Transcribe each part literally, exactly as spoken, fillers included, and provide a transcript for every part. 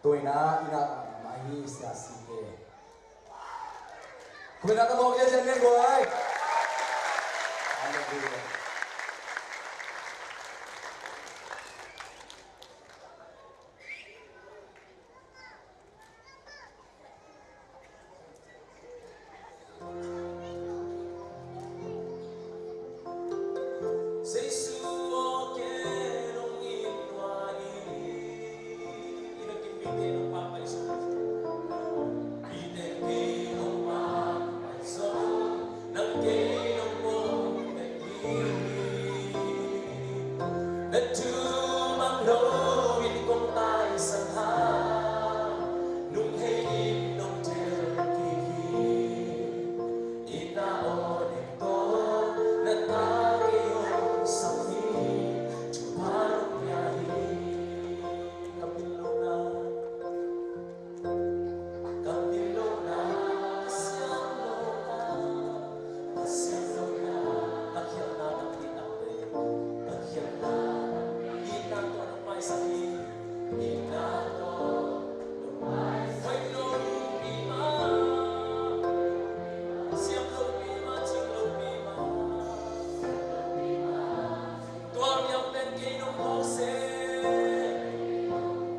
Kuina ina mah hi sia si ke. Kuina ka mawk ia jen men guai. Hallelujah. Na thu mang lo in kong taisan hang, nung hei in nong tel kik hi. Inn ah aw ding tawh na ta kei hong sam hi. Thupha nong pia hi. Ka pil lo na, ka pil lo na, ka siam lo na, ka siam lo na, ka khialhna tampi takte, ka khialhna itna tawh nong maisak hi. Itna tawh nong maisak hi. Hoih lo pi ma, siam lo pi ma, cing lo pi ma. Tua liang pen kei nong mawk se.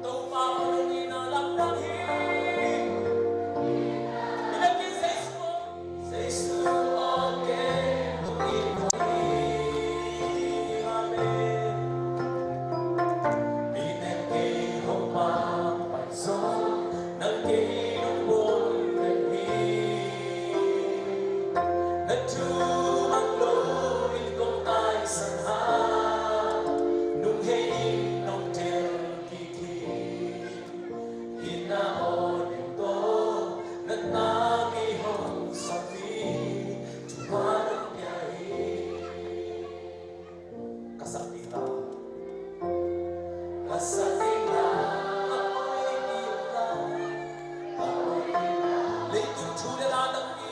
Topa aw, nong itna lamdang hi. I biakinn Jesu aw, Jesu aw, kei nong itna hi. Amen. Mite'n kei hong pampai zong, nang kei nong bawl pen hi. Na thu mang lo in kong taisan hang, nung hei in nong tel kik hi. Itna aw ding tawh na ta kei hong sam hi. Thupha nong pia hi. Ka sak ding la, ka sak ding la, ka oi ding la, ka oi ding la. Leitung thu le la tampi,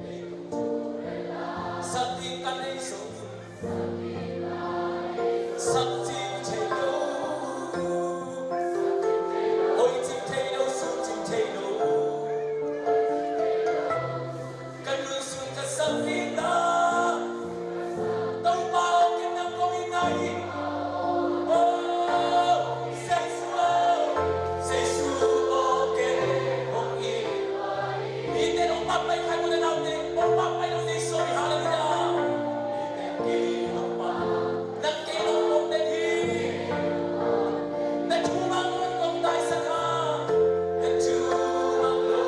leitung thu le la, sak ding ka nei zong, sak ding thei lo, oi ding thei lo, sung ding thei lo. Ka nun sung ka sak ding la, Topa aw, ken nang kong it ngai hi. Oh, Jesu aw, Jesu aw, ken hong it. Mite'n hong pampai khai mu le naute, hong pampai lo Jesu aw, hallelujah. Mite'n kei hong pampai. Nang kei nong pom den hi. Na thu mang lo in kong taisan hang. Na thu mang lo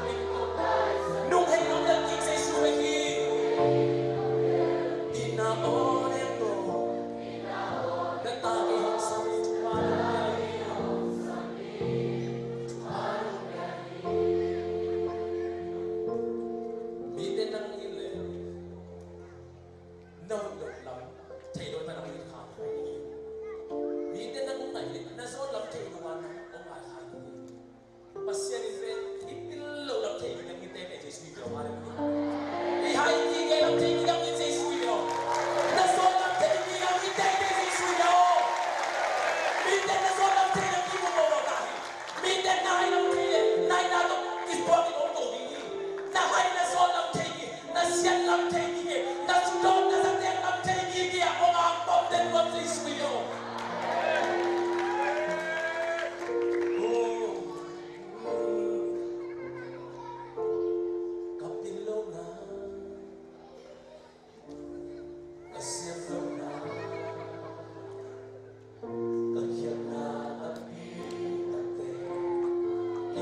in kong taisan hang. Nung hei nong tel kik Jesu ahi hi. Itna aw ding tawh na ta kei hong sam hi. Thupha nong pia hi. Mite'n nang it leh na hoih loh lam thei lo pan hong it kha. Mite'n nang hong nai leh na zawn lam thei lo pan hong ngai kha. Pasian in pen i pil loh lam thei ding a mite pen Jesu i pia, hallelujah. I hai kik lam thei ding a mite Jesu i pia. Na zawn lam thei ding a mite pen Jesu i pia. Mite'n na zawn lam thei ding a mite Mite na hai lam thei leh, na itna tawh kituak in om to ding hi. Na hai na zawn lam thei ding, na siat lam thei ding, na sutawk na zatek lam thei ding hi a, hong angpom den tuan Jesu hi lo. Oh, ka pil lo na. Ka siam lo na, ka khialhna tampi takte,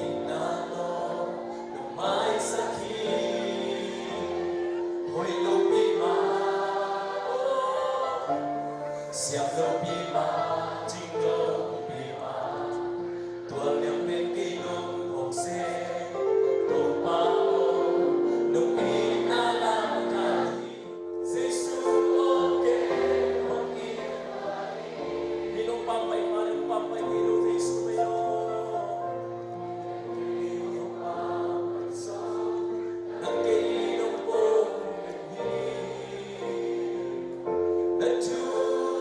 itna tawh nong maisak hi. Hoih lo pi ma, oh, siam lo pi ma, cing lo pi ma. Tua liang pen kei nong hong se, Topa aw, nong itna lamdang hi. Jesu aw, kei hong it. Mi nong pampai ma, nong pampai mi lo Jesu aw. Kei hong pampai zong, nang kei nong pom hi. Na thu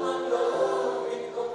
mang lo in kong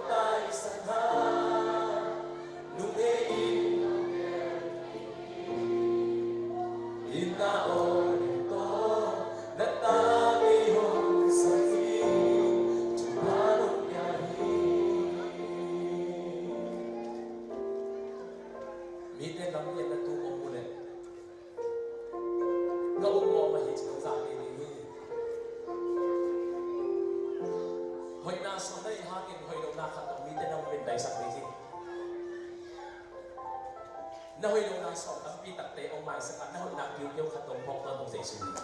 Sawm na neih hangin hoih lohna khat tawh mite na hong mindaisak ding hi. Na hoih lohna sawm tampi takte hong maisak a, na hoihna kiukiu khat tawh hong phawk tawntung Jesu hi.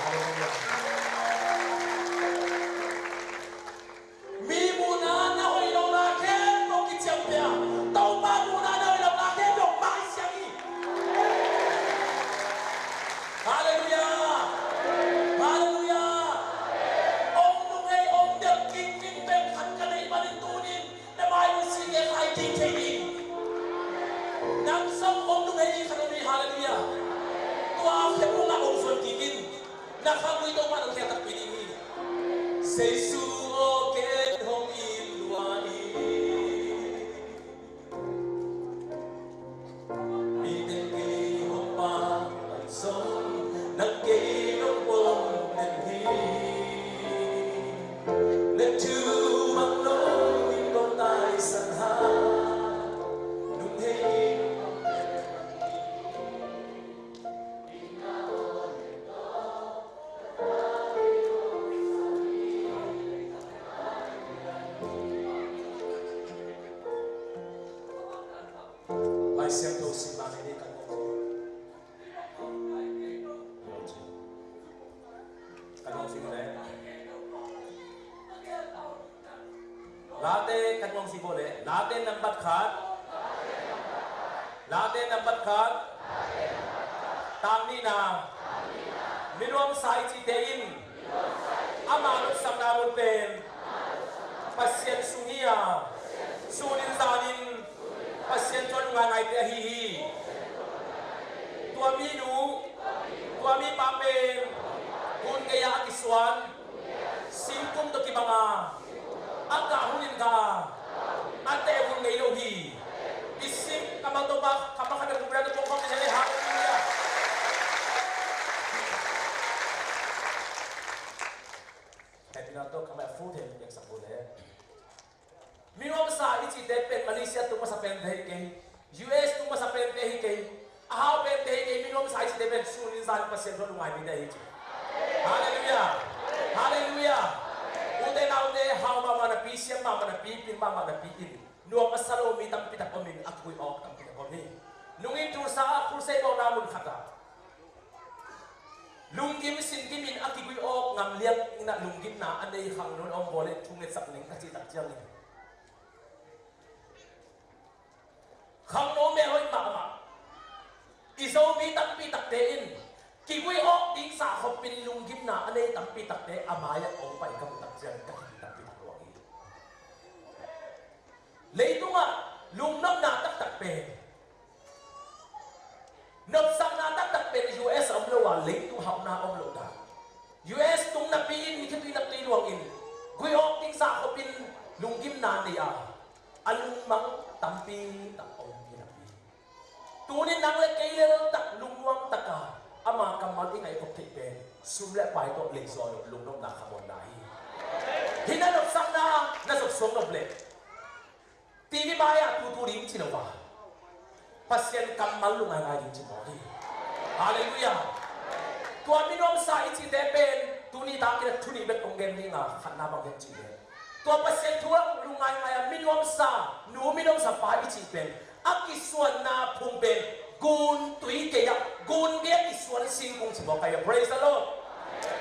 Halleluiah. Mi muhna na hoih lohna khempeuh kiciamteh a, Topa muhna na hoih lohna khempeuh maisiang hi. Halleluiah. Halleluiah. Hong lunghei hong delh kik ding pen khat ka neih manin tuni-in na mai uh site khai kik thei ding. Nang zong hong lunghei ding khat om hi. Halleluiah. Tua khempeuh na hong zuan kik in. Na kha gui Topa nong khel takpi ding hi. Jesu aw ken hong it lua in. Miten kei hong pang zong nang kei nong pom den hi. Na thu bang lo in kong taisan ha. Nung hei in Lai Siangtho simna nei ni kan ngawng. Kan ngawng sing le. Late kan ngawng sing le. Late nambat khat. Late nambat khat. Tang nihna. Mi nuamsa i cihte in ama nopsakna mun pen Pasian sung hi a, sunin zanin Pasian tawh lungngaingaite ahi hi. Tua minu, tua mipa pen hun gei-ah a kisuan, singkung tawh kibang a, a kah hun in kah a, a teh hun ngei lo hi. I sing kammal Topa kammal khat bek tung pia na tuang khawm ni le. Halleluiah. Happy na to kammal full thei piaksak bu le. Mi nuamsa i cihte pen Malaysia tung masa pente hi kei, U S tung masa pente hi kei, a hau pente hi kei. Mi nuamsa i cihte pen sunin zanin Pasian tawh lungngai mite hi ci. Halleluiah. Halleluiah. Ute naute, hau mahmah napi, siam mahmah napi, pil mahmah napi in nuam a sa lo mi tampi tak om in, a kigui awk tampi tak om hi. Nungin tulsa ah, khulsei bawlna mun khat ah lunggim singgim in a kigui awk ngam liang in ah lunggimna a nei khangno om bawl in thu ngetsak ning ka cih tak ciangin, khangno mel hoih mahmah i Zomi tampi takte in kigui awk ding zah khop in lunggimna a nei tampi takte a mai-ah hong pai ka muh tak ciangin ka kihil tampi tak luang hi. Leitungah lungnopna taktak pen, nopsakna taktak pen U S a om lo a, leitung hauhna a om lo dan. U S tung napi in mi khitui naptui luangin gui awk ding zah khop in lunggimna nei a, a lungmang tampi tak om hi napi. Tuni nang le kei leltak lungmuang taka ama kammal i ngaihkhop theih pen sum le pai tawh lei zuau lo lungnopna khamuanna hi. Hih na nopsakna na zop suang nop leh T V mai-ah tutu ding ci lo a, Pasian kammal lungngaingai ding ci mawk hi. Halleluiah. Tua mi nuamsa i cihte pen tuni takin a thu nih bek kong gen ding a, khatna bang hiam cih leh, tua Pasian thu lungngaingai a mi nuamsa nu, mi nuamsa pa i cih pen a kisuanna phung pen guntui kei ah, gun gei a kisuan singkung ci mawk hi. Praise the Lord.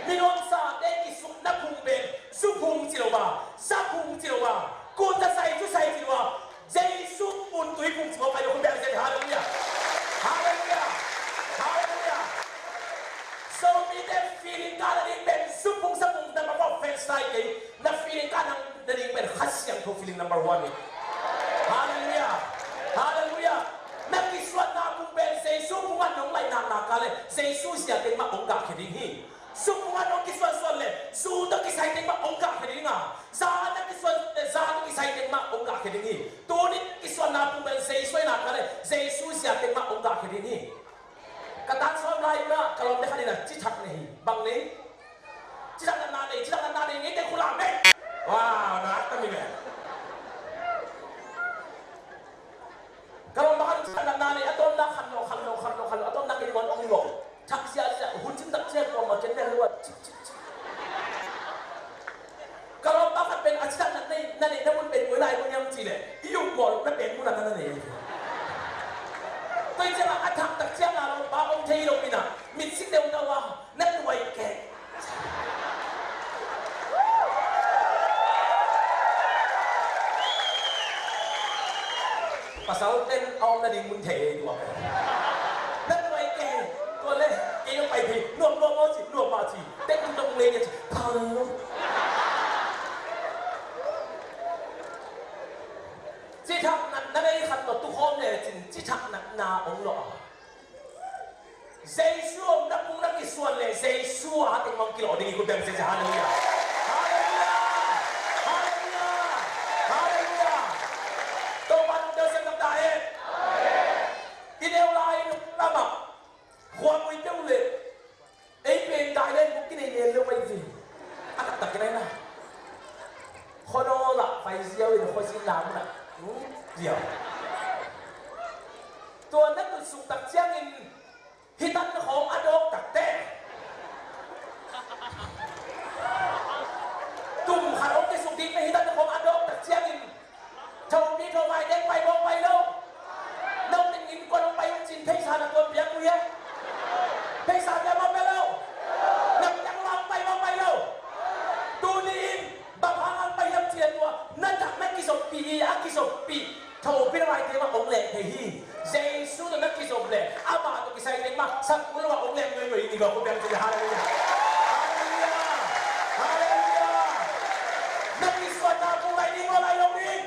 Mi nuamsate kisuanna phung pen zu phung ci lo a, za phung ci lo a, kun za sai, zu sai ci lo a, Jesu guntui phung ci mawk hi. Halleluiah. Halleluiah. Halleluiah. Zomite feeling kah nading pen zu phung za phung na mah offense lai kei. Na feeling kah nading pen Kha Siangtho feeling number one hi. Halleluiah. Halleluiah. Na kisuanna phung pen Jesu phung ah nong laih naknak leh Jesu zia teng mah hong gahkhia ding hi. Zu phung ah nong kisuansuan leh zu tawh kisai teng mah hong gahkhia ding a, za na kisuan leh za tawh kisai teng mah hong gahkhia ding hi. Tuni kisuanna phung pen Jesu ahih nak leh Jesu zia teng mah hong gahkhia ding hi. Ka tan sawm lai in ah ka lawmte khat in ah cithak nei hi. Bang nei? Cithak natna nei, cithak natna nei, ngeite khula mei. Wow, nak ta mi mei. Ka lawmpa khat in cithak natna nei, a tawpna khan lo, khan lo, khan lo, khan lo, a tawpna kei nuan ong lo. Thak zia zia, hun cin tak zia, kuamah ken nen lo a, cik, cik, cik. Ka lawmpa khat Na neihna mun pen koi lai mun hiam cih leh i uk gual na pen mun a na na nei. Tua hi ciangah a thak tak ciangah lo pa om thei lo in ah mit sik deuh deuh a na tuai kei. Pasal ten a om nading mun thei ei tua pen. Na tuai kei tua le kei na pai thei nuam nuam aw ci nuam mah ci. Tek tung na kung lei nia ci. Thang. Cithak natna nei khat tawh tukhawm lecin cithak natna ong lawh a. Jesu omna pung na kisuan le Jesu a teng mong kilawh ding i khut beng sese. Halleluia. Halleluia. Halleluia. Halleluia. Topa nong telsiam nang ta hen. I neu lai nung lamah khuamui teuh le ei pen dai len buk kinei nen lo mai ci. A taktak kinai na khuanawl ah pai ziau in khuazin lam na ziau. Tua na tutsuk tak ciangin hitan khawng a dawk takte tum khat hong kisuk ding na hitan khawng a dawk tak ciangin Thopi tho vai deng pai bawng pai lo. Nau teng in kua nong pai um cin pheisa na tuan piak uh hiam? Pheisa pia ma pia lo. Nau teng lau pai bawng pai lo. Tuni in bang hang ang pai hiam cih tua na thak na kizoppi hi a kizoppi. Thopi tho vai deng ma ong leh thei hi. Jesu tawh na kizop leh amah tawh kisai deng ma sak uh lo a ong leh nuai nuai ni ba ko piang cin. Halleluia. Halleluia. Halleluia. Na kisuan na pung lai ding ma lai lo ding.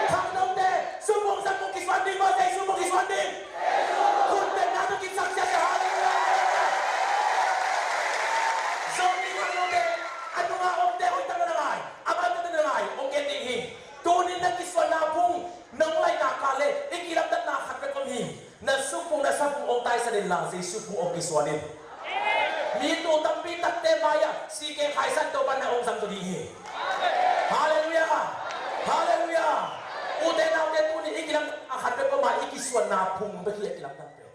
Khangnote, sumung sangmung kisuan ding maw, Jesu mung kisuan ding? Khut bengna tawh kipsak ciat, halleluia. Zomi khangnote, a nunga omte hoih tak na ngai, a ban tak na ngai, hong gen ding hi. Tunin na kisuanna phung nong laihna kah le i kilamdanna khat bek om hi. Na sumung na samung hong taisan inla Jesu phung hong kisuan in. Mi tuu tampi takte mai-ah sihkeh khaisan Topa na hong zang zaw ding hi. Halleluia. Halleluia. Ute naute tuni i kilam a khat bek om a i kisuanna phung bek hi a kilamdang pen.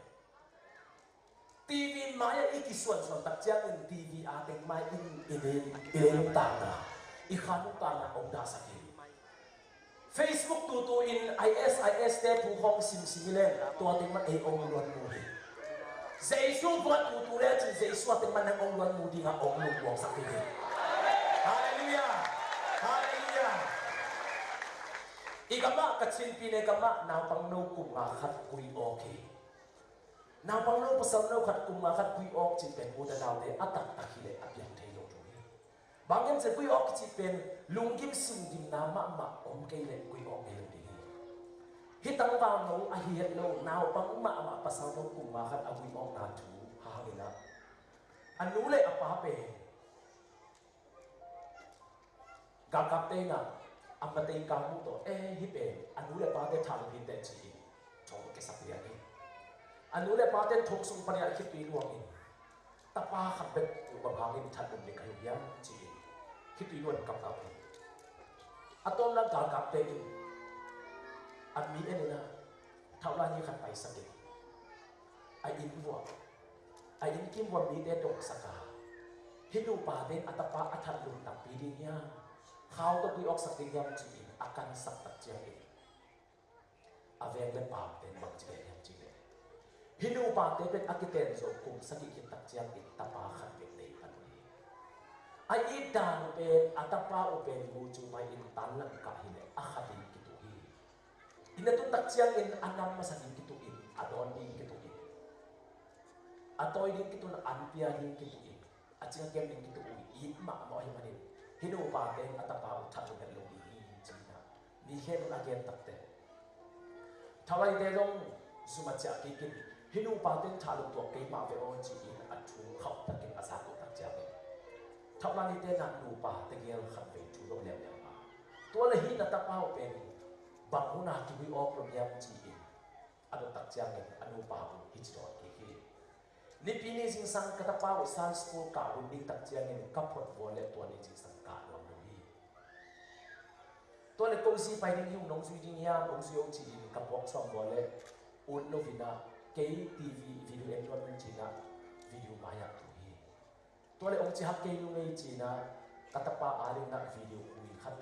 TV mai-ah i kisuansuan tak ciangin TV a teng mai in i lei, i lei nuntakna, i kha nuntakna hong dahsak hi. Facebook tutu in ISIS te thu khawng simsim hi leng tua teng man ei ong luan mu hi. Jesu buat tutu le cin Jesu a teng man nang ong luan mu dingah ong lungmuangsak hi hi. Halleluia. Halleluia. I gamah ka chinpi le gamah naupang no kum nga khat gui awk hi. Naupang no pasal no khat kum nga khat gui awk cin pen ute naute a taktak hileh a piang thei lo thu hi. Bang hiam cih leh gui awk kici pen lunggim sunggimna mahmah om kei leh gui awk ngei lo ding hi. Hih tangval no ahi het lo naupang mahmah pasal no kum nga khat a gui awkna thu hang inah a nu le a pa pen galkapte inah a matei kang muh tawh, eh, hih pen a nu le pate thah lo hi teh ci-in thong kiasak liang hi. A nu le pate thong sung panin ah khitui luangin tapa khat bek uh bang hangin that lum ding ka hi hiam ci-in khitui luan kamkam hi. A tawmna galkapte in a mi en inah thauh lai ni khat paisak in a inn vuah, a inn kim vuah mite dongsak a, hih nupa pen a tapa a that lum takpi ding hiam, khau tawh gui awksak ding hiam ci-in a kansak tak ciangin a veng le pamte in bang ci gen hiam cih leh hih nupate pen a kiten zawh kum sagih khit tak ciangin tapa khat bek nei pan uh hi. A it dan uh pen a tapa uh pen mucu mai-in tanlang kah hileh a kha ding kituh hi. Inn a tun tak ciangin a nam masa ding kituh in, a dawn ding kituh in, a tawi ding kituh in, an pia ding kituh in, a cing a kem ding kituh uh it mahmah ahih manin hih nupa teng a tapa uh that lo het lo ding hi ci-in ah mi khen un a gen takte. Thauh lai nite zong zum a ciah kik in hih nupa teng that lo tuak kei mah ve aw ci-in a thu khauh takin a zak uh tak ciangin thauh lai nite in ah nupa tegel khat vei thu dong leuleu a, tua le hih na tapa uh pen bang hun a kigui awk lo hiam ci-in a dot tak ciangin a nupa uh hih ci dawn kik hi. Nipi ni zingsang ka tapa uh Sunday school kah hun ding tak ciangin ka phot vua le tua ni zingsang kah nuam lo hi. Tua le ko zi pai ding hi ung, nong zui ding hiam, hong zui hong ci-in ka puak suam vua le ut lo in ah kei TV video en nuam ung ci-in ah video mai-ah tu hi. Tua le hong ci hak kei nung ei ci-in ah ka tapa a ding in ah video khui khat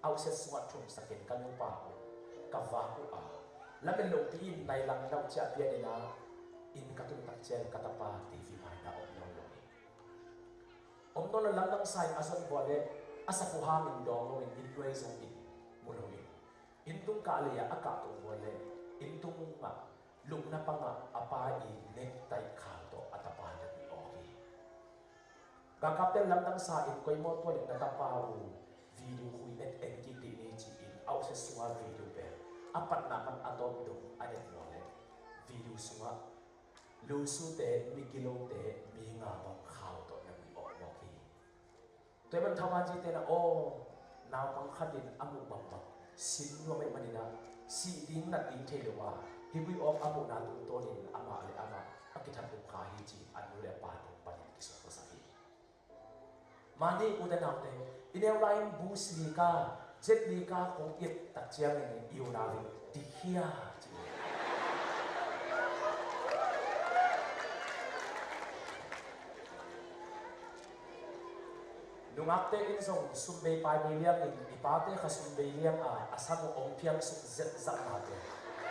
Auhset sungah thumsakin ka nupa uh ka vak uh a, lamet lopi in nai lang nauh ciah pianin ah, inn ka tun tak ciang ka tapa T V mai-in ah om nawn lo hi. Om nawn lo, lamdang sa in a zon vua leh a sakhuh hangin dawng lo in, inn nuai zong in mu lo in, inn tung kah lei ah a kah tung vua leh inn tung ah lupna pangah a pa i necktie khau tawh a tapa na guih awk hi. Galkapte lamdang sa in, koi mawtaw leh na tapa uh video khui et en kik dih ni ci-in auhset sungah video pen a patna pan a tawp dong a et nawn leh video sungah lusute, migilote, mi nga bang khau tawh na guih awk mawk hi. Tua ahih man thawhngah cihte na aw, naupang khat in a muh bangbang sin nuam ahih manin ah, sih ding nat ding thei lo a, hih guih awk a muhna tungtawnin amah le amah a kithat lum kha hi ci-in a nu le a pa tung panin kisuak masak hi. Mah ni ute naute, i neu lai-in Bruce Lee ka, Jet Li ka kong et tak ciangin i unau in dikhia ci. Nungakte in zong sum bei pai bei liangin, i pate kha sum bei liang a, a sam uh ong phiang suk zetzat nate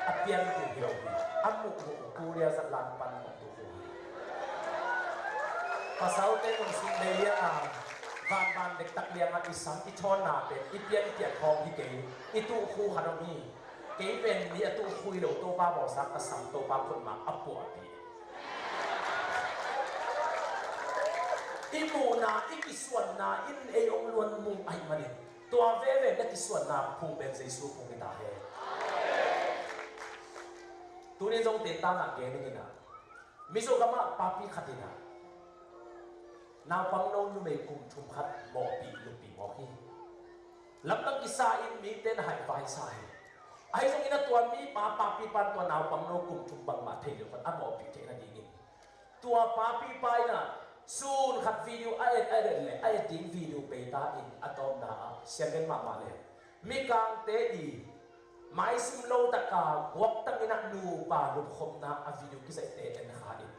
a pianpih hi lo hi. A muhmuh uh Korea zatlang pan muh uh hi. Pasalte in zong sum bei liang a, vanvan dektak liang a i sam i thawnna pen i pianpian khawng hi kei, i tuh khu khat om hi. Kei pen mi a tuh khu hi lo, Topa bawlsa ka sam, Topa khutma a puahpih. I muhna, i kisuanna in ei ong luan mung ahih manin, tua veve na kisuanna phung pen Jesu phung hi ta hen. Tuni zong te tangah gen ning in ah, Mizoram ah papi khat in ah naupangno numei kum thum khat mawhpih luppi mawk hi. Lamdang kisa in mite na haih vai sa hi. Ahi zongin ah tua mipa papipa in tua naupangno kum thum bangmah thei lo khat a mawhpih theih nadingin, tua papipa in ah sun khat video a et, a et leh a et ding video pei ta in, a tawpna ah sianggen mahmah leh mikangte i maisum lo taka guaktangin ah nupa lupkhopna a video kizaihte en kha in,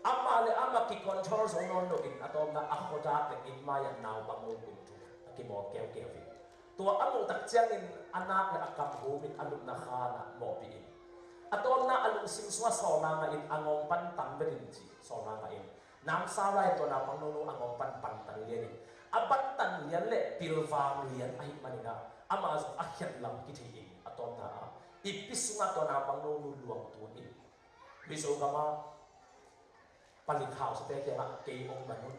amah le amah kicontrol zo nawn loin, a tawpna a khuadak le inn mai-ah naupangno kum thum a kimawl keukeu in, tua a muh tak ciangin a nak le a kam humin a lupna khanah mawhpih in, a tawpna a lungsim sungah sawlna ngah in, a ngawng pan tang vet in ci, sawlna ngah in, namsau lai-in tua naupangno nu a ngawng pan pantan lian in, a pantan lian le pilvang lian ahih manin ah amah zong a khiatlam kithei in, a tawpna ah ipi sungah tua naupangno nu luang tun in, Mizoram ah palik hausate kiangah kei ong man un,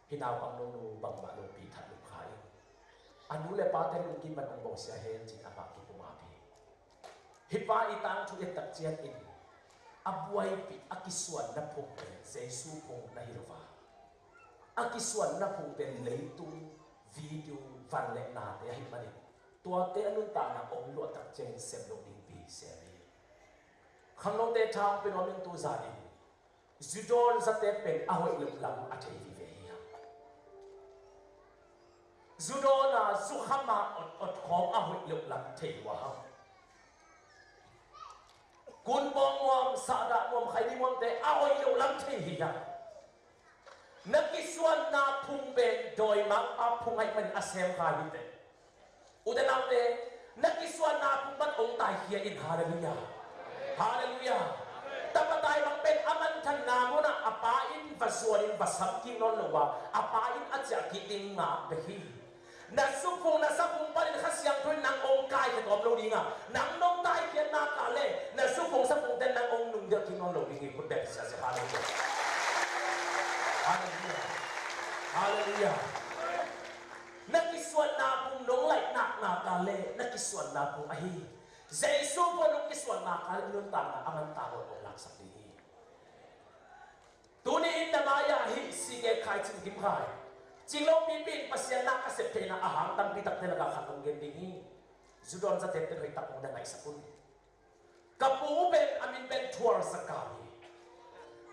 hih naupangno nu bangmah lopi that lum kha in, a nu le pate lungkim man ong bawlsia hen ci-in amah kipumap hi. Hih pa i tangthu i et tak ciangin a buaipih a kisuanna phung pen Jesu phung na hi lo a, a kisuanna phung pen leitung video van le nate ahih manin, tuate a nuntakna ong luah tak ciangin sem loh dingpi sem hi. Khangnote tha ong pia nuam ing, tu zanin zu dawn zate pen a hoih loh lam a thei vive hi hang. Zu dawn a zu kham a ot, ot khawng a hoih loh lam thei uh a hang. Kun bawng muam, sahdah muam, khaini muamte a hoih loh lam thei hi hang. Na kisuanna phung pen dawimangpa phung ahih manin a sem kha hi teh. Ute naute, na kisuanna phung pan ong taikhia in. Halleluiah. Halleluiah. Tapa taimang pen a manthanna munah a pa in va zuanin va sam kik nawn lo a, a pa in a ciah kik ding ngah bek hi. Na zuphung na saphung panin Kha Siangtho in nang ong kaikhia tawm lo ding a, nang nong taikhiat nak leh na zuphung saphungte in nang ong nungdelh kik nawn lo ding hi. Khut beng siasia. Halleluiah. Halleluiah. Halleluiah. Na kisuanna phung nong laih nak nak leh na kisuanna phung ahi Jesu phung nong kisuan nak leh nuntakna a mantak lo ong laksak ding hi. Tuni in na mai-ah hih Sige Khai Cin Kim Khai, Cing Lo Pipi in Pasian na a sep theihna a hang tampi takte lakah khat ong gen ding hi. Zu dawn zate pen hoih tak ong na ngaihsak un. Ka pu pen a min pen Thuar Za Kam hi.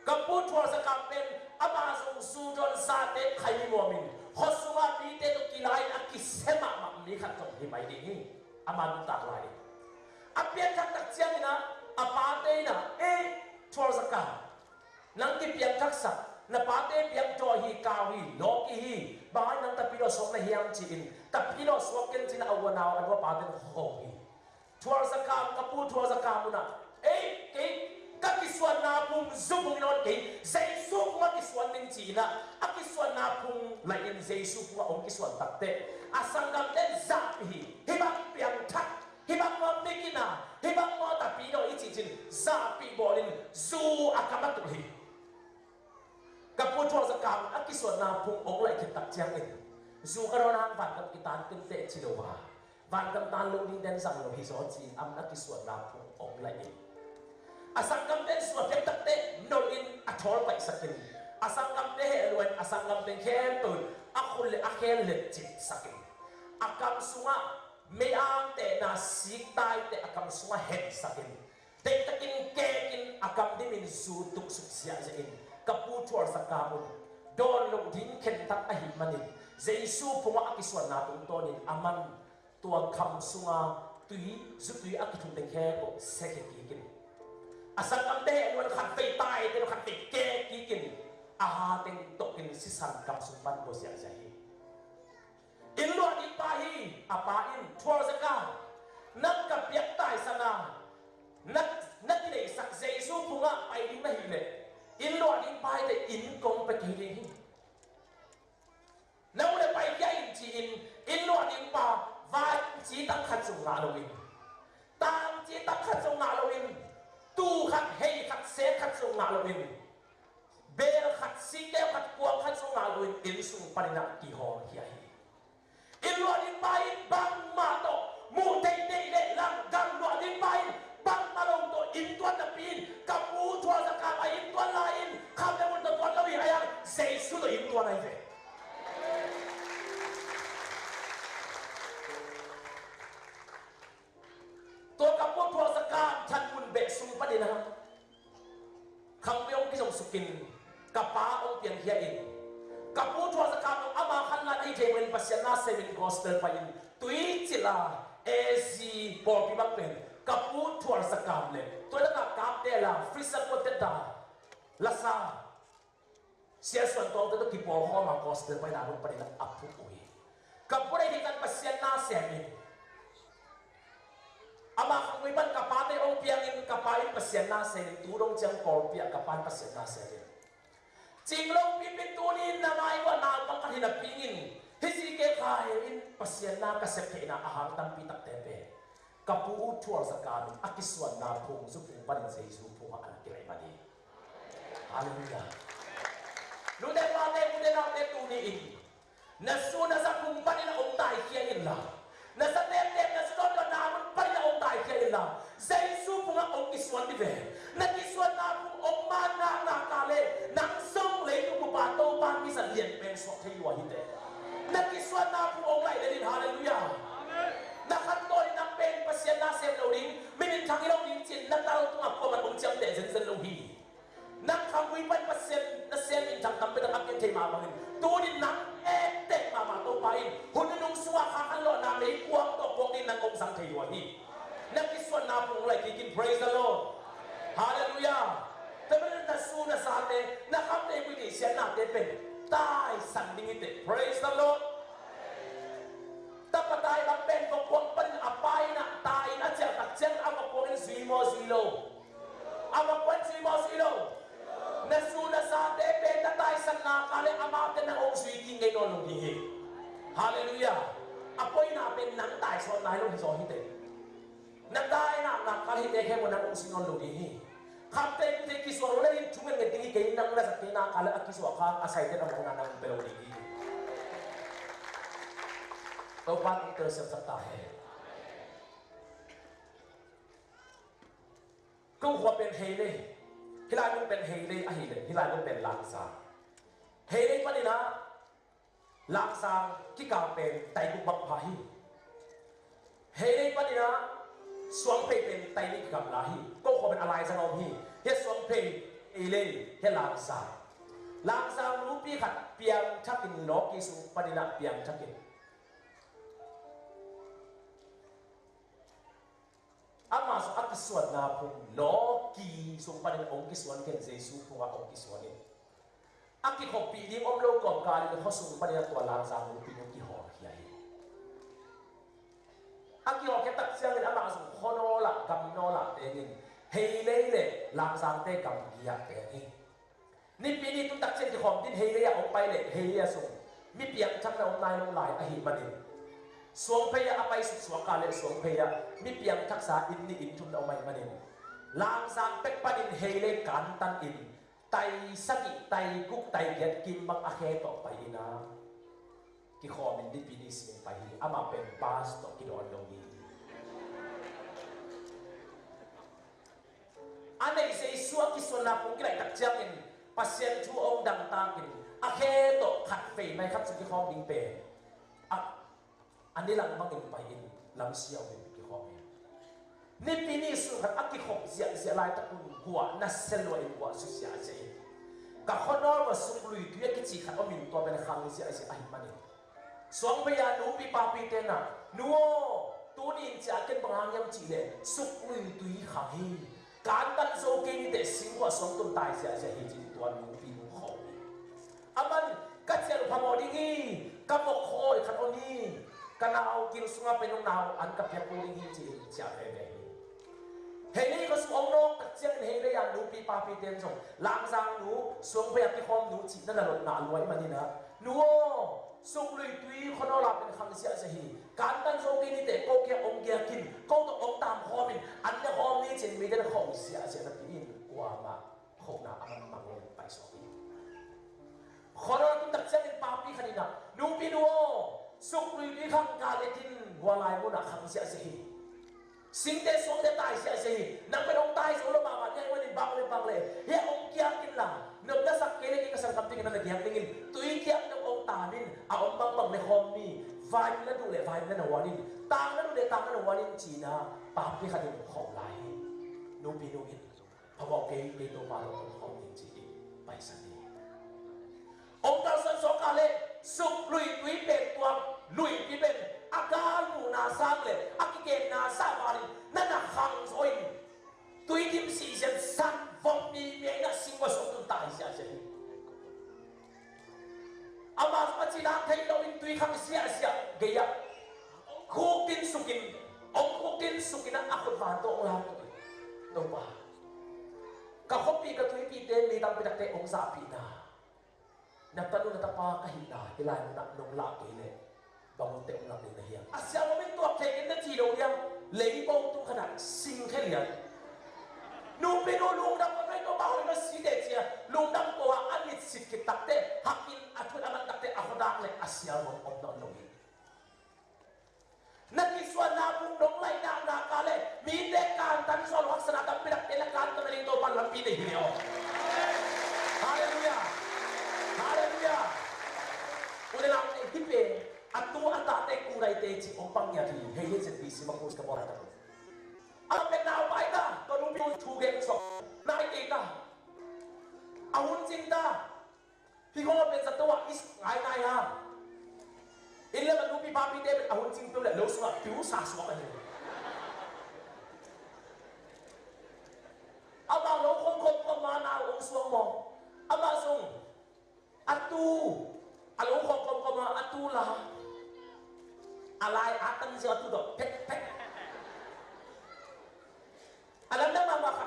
Ka pu Thuar Za Kam pen amah zong zu dawn zate khai muamin, khua sungah mite tawh kilai-in a kisia mahmah mi khat zong hi mai ding hi. Ama nuntak lai-in a pianthak tak ciangin ah a pate in ah, "Ei, Thuar Za Kam, nang kipiangthaksak, Na pate biakdaw hi, kau hi, lawki hi, bang hang nang tapidaw suak na hiam ci-in, tapidaw suak ken ci-in a u a nau, a nu a pate in ho hi. Thualzakam, ka pu Thualzakam un ah, ei, kei ka kisuanna phung zu phung in hong kei, Jesu phung a kisuan ning ci-in ah, a kisuanna phung lai-in Jesu phung a hong kisuan takteh, a sanggamte in zahpih hi. Hih bang piangthak, hih bang maw mikina, hih bang maw tapidaw i cih cin zahpih bawlin zu a kam a tulh hi. Ka pu Thualzakam a kisuanna phung hong laih khit tak ciangin, zu ka dawn hang vanggam kitan kei inteh ci lo a, vanggam tan lo ding den zang lo hi zaw ci-in a kisuanna phung hong laih in, a sanggamte in zu a piak takteh nolh in a thawl paihsak in, a sanggamte heh lua in, a sanggamte khempeuh in a khut le a khen letcipsak in, a kam sungah mei angtehna siktaite a kam sungah hensak in, deihtakin kekin a kam dimin zu tuksuk ziahziah in, ka pu Thualzakam un dawn loh ding khentat ahih manin, Jesu phungah a kisuanna tungtawnin a man tua kham sunga tui, zutui a kithum teng khempeuh sekhia kikin, a sanggamte heh lua in khatvei tai teng khatvei keh kikin, a ha teng tokin sisan kam sung pan bua ziahziah hi. Inn luah ding pa hi, a pa in, Thualzakam, nang ka piak taisan a, na, na kineihsak Jesu phungah pai ding na hih leh, inn luah ding pa hi teh inn kong pia kei ding hi. Na u le pai kia in ci-in, inn luah ding pa, vai ci tang khat zong ngah loin, tang ci tang khat zong ngah loin, tuu khat, hei khat, sek khat zong ngah loin, bel khat, sikeu khat, kuang khat zong ngah loin inn sung panin ah kihawlkhia hi. Inn luah ding pa in bangmah tawh muh theih theih leh lang, gam luah ding pa in bangmah lo tawh inn tuan napi in, ka pu Thualzakam a inn tuan lai-in kham le mun tawh tuan lo hi, a yang Jesu tawh inn tuan ahi ve. Tua ka pu Thualzakam than mun beh sung panin ah khangbe hong kizong sukin, ka pa hong piangkhia in, ka pu Thualzakam hong ama khan lan ahi thei manin Pasian na semin gospel pai-in, tui cila A Z pawlpi bang pen ka pu Thualzakam le tua laka kapte la free support teta lasa Sia Suan Tawngte tawh kipawlkhawm a gospel paina nung panin a phuk uh hi. Ka pu Nei Thei Kan Pasian na sem in, ama khangui pan ka pate hong piangin, ka pa in Pasian na sem in, tu dong ciang pawlpi ah ka pa in Pasian na sem in, Cing Longpi pen tuni in na mai uh a naupang khat hi napi in, hih zike khai in Pasian na ka sep theihna a hang tampi takte pen ka pu U Thualzakam in a kisuanna phung zu phung panin Jesu phung ah a na kilaih man hi. Halleluiah. Nute pate, ute naute, tuni in na zu na za phung panin a hong taikhia inla, na za tektek, na zu dawndawn na mun panin a hong taikhia inla, Jesu phung ah hong kisuan dih ve. Na kisuanna phung hong man nak nak a leh nang zong leitung bup a Topa mizat lian pen suak thei lua hi teh. Na kisuanna phung hong laih lel in, halleluiah. Na khantawn in nang pen Pasian na sem lo ding, mi minthang hi lo ding ci-in na tal tungah kuamah hong ciamteh zenzen lo hi. Nang khangui pan Pasian na sem in thang tampi tak a pian thei mah bangin, tuni nang ektek mahmah Topa in hun nunung sungah kha khanlawhna meikuang tawh kuang ding nang hong zang thei lua hi. Na kisuanna phung hong laih kik in, praise the Lord. Halleluiah. Tua manin na zu na zate, na khamte, guite, siatnate pen taisan ding hi teh, praise the Lord. Tapa tai bang pen vokkuang panin a pa in ah tai in a ciah tak ciang a vokkuang in zui maw zui lo? A vokkuang in zui maw zui lo? Na zu na zate pen na taisan nak a leh amau te nang hong zui kik ngei nawn lo ding hi. Halleluiah. A poina pen nang taisawt nai lo hi zaw hi teh. Na tai nak nak kal hite khe maw nang hong si nawn lo ding hi. Khamte kute kisuak lo le in thungen nget ding hi kei, nang na zat kei nak a leh a kisuak kha a saite na mawkna nang pe lo ding hi. Topa in hong telsiamsak ta hen. Ko khua pen Heilei. Hih lai mun pen Heilei ahih leh hih lai mun pen Langsa. Heilei panin ah Laksang kikal pen taiguk bang pha hi. Heilei panin ah Suangphei pen taini kikal la hi. Ko khua pen a laizang a om hi. Hia Suangphei, Heilei, hia Laksang. Laksang nupi khat piangthakin lawki sung panin ah piangthakin, ama sung a kisuanna phung lawki sung panin hong kisuan khin, Jesu phungah hong kisuan in. A kikhoppih ding om lo kawmkal in khuasung panin a tua Langzang nupi nu kihawlkhia hi. A kihawlkhia tak ciangin amah zong khuanawl ah gamnawl ah tengin Heilei le Langzangte gamgi ah teng hi. Nipi ni tun tak ciang kikhawm din Heilei ah hong pai leh Heilei ah zong mi piangthakna om nai lo lai ahih manin Suangphei ah a pai suksuak kal leh Suangphei ah mi piangthaksa inn nih inn thum na om ahih manin Langzang pek panin Heilei kantan in tai sagih, tai guk, tai giat kim bang a khe tawh pai in a kikhawm in nipi ni sing pai hi. Amah pen bus tawh kidawn lo hi. A neih Jesu a kisuanna pung kilaih tak ciangin Pasian thu a hong dangtakin a khe tawh khat vei mai khat sung kikhawm ding pen a, a nilang bangin pai in lamsiau in kikhawm hi. Nipi ni sung khat a kikhop ziahziah laitak un guah nasia lua in guah susia a sia hi. Ka khuanawl va Sukluitui a kici khat om in tua pen khang ziahziah ahih manin Suangphei a nupi papite na, nu aw, tuni in ciah ken bang hang hiam cih leh Sukluitui khang hi. Kantan zo kei ni teh singkhuah suang tun tai ziahziah hi, ci-in tua nupi nu khawm hi. Aman ka ciah uh phamawh ding hi. Ka mawk khawi khat om hi. Ka nau gil sungah pen hong nau an ka piak uh ding hi, ci-in ciah veve hi. Heilei khuasung hong nawk tak ciangin Heilei a nupi papite in zong Langzang nu, Suangphei a kikhawm nu cih na na lot ngah lua ahih manin a, nu aw, Sukluitui khuanawl ah pen khang ziahziah hi. Kantan zo kei ni teh ko kiang hong giak in, ko tawh hong tam khawm in, an ne khawm ni, ci-in mite na khawm ziahziah napi in kuamah khopna a man mang lo in paisuak hi. Khuanawl a tun tak ciangin papi khat in a, nupi nu aw, Sukluitui khang kal et in, hua lai munah khang ziahziah hi. Singte suangte tai ziahziah hi. Nang pen hong tai zo lo mahmah ni ahih manin bang le bang le hiah hong kiak inla, nopna sak kei le kei ka sangkam dingin na na giak dingin tui kiak nop hong tam in, a om bangbang ne khawm ni. Vai na duh le vai na na huan in, tang na duh le tang na na huan in, ci-in a papi khat in khawm lai hi. Nupi nu in phamawh kei, kei Topa tawh kong khawm ding, ci-in paisan hi. Hong kalsuan suak kal leh Sukluitui pen tua luipi pen a gal muhna sang le a kigenna sang valin na na khang zaw in, tui dim sihzian san vom mimia in a singkhuah suang tun tai ziahziah hi. Amah zong a cilang thei loin tui khang ziahziah gei-ah hong khukdin sukin, hong khukdin sukin a khut van tawh hong lam tuk hi. Topa, ka khuapi ka tuipite mi tampi takte hong zahpihna, na tanu na tapa ka hihna hih lai munah nong lah kei leh bang hun teh hong lam ding na hiam? A siangtho in tuak thei kei na ci lo diam? Leibo tu khanah singkhia lian. Nupi nu lungdam ka, Topa hoih na si teh, ci-a lungdam ko-a a mitsit khit tak teh, hakin a thut a man tak teh a khuadak le a siangtho om nawn lo hi. Na kisuanna pung dong laih naknak a le mite kantan suah lo haksatna tampi takte na kantan nading Topa'n lampi nei hi ve aw. Halleluiah. Halleluiah. U le nau, hih pen a tu a tate kudaite cih hong pang ngiat hi. Hei, hei, Z B C bang kus ka bawl a ta. A pen nau pai ta, tua nupi thu gen suak nai kei ta. A hun cing ta. Hih kong a pen zato ah i ngaingai ha. Inn le man nupi papite pen a hun cing peuh le lo sungah piusa suak a hi. Amah lo khawm khawm khawm ma nau hong suang maw? Amah zong a tu, a lo khawm khawm khawm ma a tu la, a lai a tan ziau a tu tawh pek pek. A lamdang mahmah kha.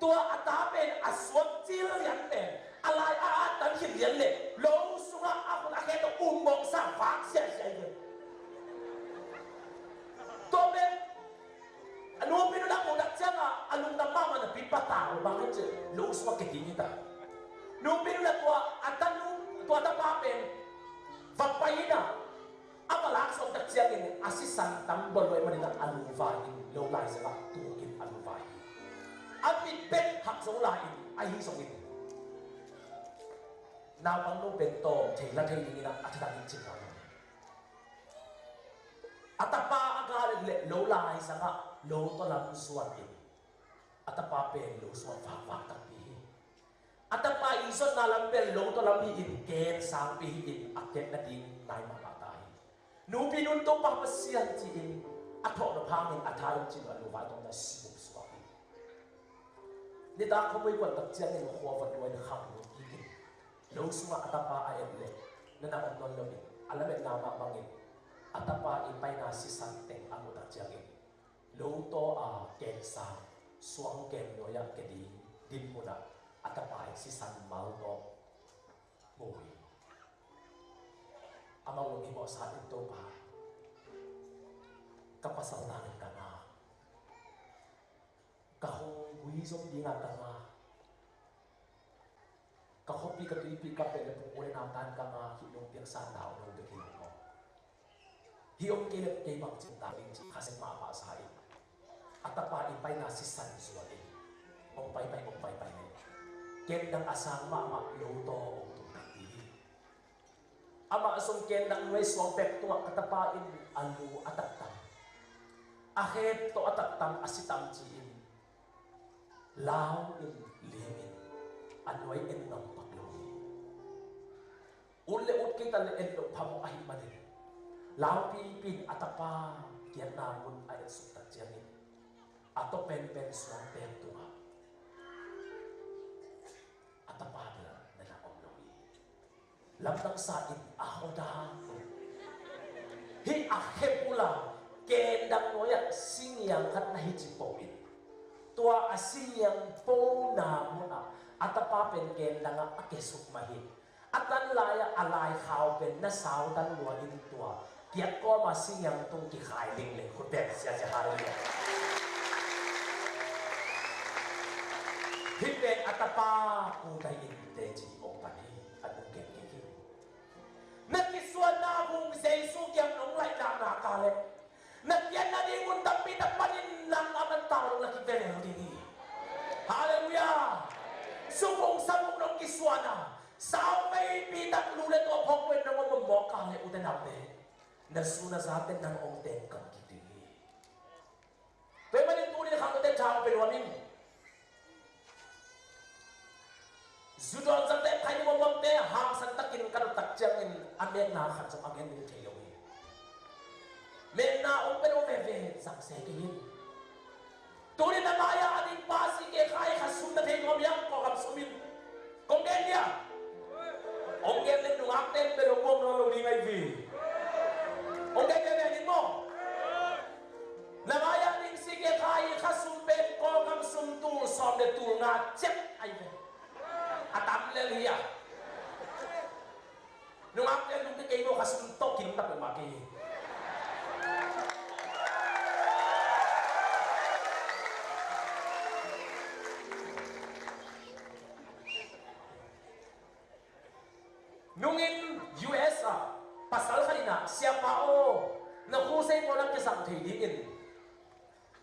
Tua a ta pen a suak cil lian pen a lai a at tan khit lian le lo sungah a khut a khe tawh um bawngsa vak siasia hi. Tua pen a nupi nu lam muh tak ciangah a lungdam mahmah napi patau bang hi ci lo sungah keting hi ta. Nupi nu le tua a tanu tua tapa pen va pai in a, a va lak sawm tak ciangin a sisan tam bawl lo ahih manin a lungvai in lo lai zangah tukin a lungvai hi. A mit bek hak zong lai in ahi zongin naupang nu pen tawm thei la thei dingin a, a thadah in cin lai. A tapa a gal in le lo lai zangah lo tawlam zuan in a tapa pen lo zuan vakvak takpi hi. A tapa i zuatna lam pen lo tawlam hi in ken sangpi hi in a ken nading nai mahmah ta hi. Nupi nun Topa Pasian ci-in a thawh nop hangin a tha in cin a lungvai tawmna sibuk suak hi. Nitak khuamui kuan tak ciangin khua va luai na khang lo kikin, lo sungah a tapa a et leh na na om nawn lo in, a lametna mah bangin a tapa i paina sisan teng a muh tak ciangin lo taw a ken sang suang ken nuai-ah ke ding din munah a tapa i sisan mal tawh mu hi. Amau lung himawhsa in, Topa, ka pasal tangin ka ngak, ka hong gui zom dinga ka ngak, ka khuapi ka tuipi ka pet le pung ule nau tan ka ngak, hih nong piaksa nau nong bek hi lo maw? Hih om kei le kei bang cin ta ding ci kha sek mahmah sa in, a tapa i paina sisan zual in, hong paipai hong paipai le ken dang a sang mahmah lo taw hong tung hi. Amah zong ken dang nuai suang pek tungah ka tapa in a lu a taktam, a khep tawh a taktam, a sitam ci-in lau in lim in a nuai en ngam pak lo hi. Ut le ut kei ta le en loh phamawh ahih manin lau pipi in a tapa kiatna mun a etsuk tak ciangin a tawh penpen suang pek tungah a tapa bel na na om lo hi. Lamdang sa in a hoda hih a khep ula ken dang nuai-ah singiang khat na hi ci po in, tua a singiang po na munah a tapa pen ken dangah a kesuk mah hi. A tan lai-ah a laikhau pen na sau tan lua in tua kiat kawma singiang tung kikhai ding le khut pen sia sia, halleluiah. Hih pen a tapa pu tai in teci ong pan hi. A nu ken kik hi. Na kisuanna hung Jesu kiang nong laih nakna ka le na kiatna ding hun tampi tak panin nang a man tau nong na kik veve ding hi. Halleluiah. Sukung samuk nong kisuanna sau veipi tak lu le tua phawk pen nong om mawk ka le ute naute, na su na zate nang ong teng kam kik ding hi. Tua ahih manin tuni khang ute thau pe nuam in. Zu dawn zate khai ni mawmawmte hangsan takin ka dot tak ciangin a mekna khat zong a gen ding thei lo hi. Mekna ong pe lo veve zang se kei in. Tuni na mai-ah a ding pa si ke khai kha sum na thei nuam hiam, Kawlgam sum in. Kong gen dia. Ong gen le nungak ten pe lo muang nawn lo ding ahi vi. Ong gen gen ding maw? Na mai-ah ding si ke khai kha sum pen Kawlgam sum tul sawm le tul nga ciat ahi ve. A tam lel hi a. Nungak te lungte kei maw, kha sum tawh kinung tak peuhmah kei hi. Nungin U S ah pasal khat in ah, siapa aw, na khusei pawl a kizang thei dingin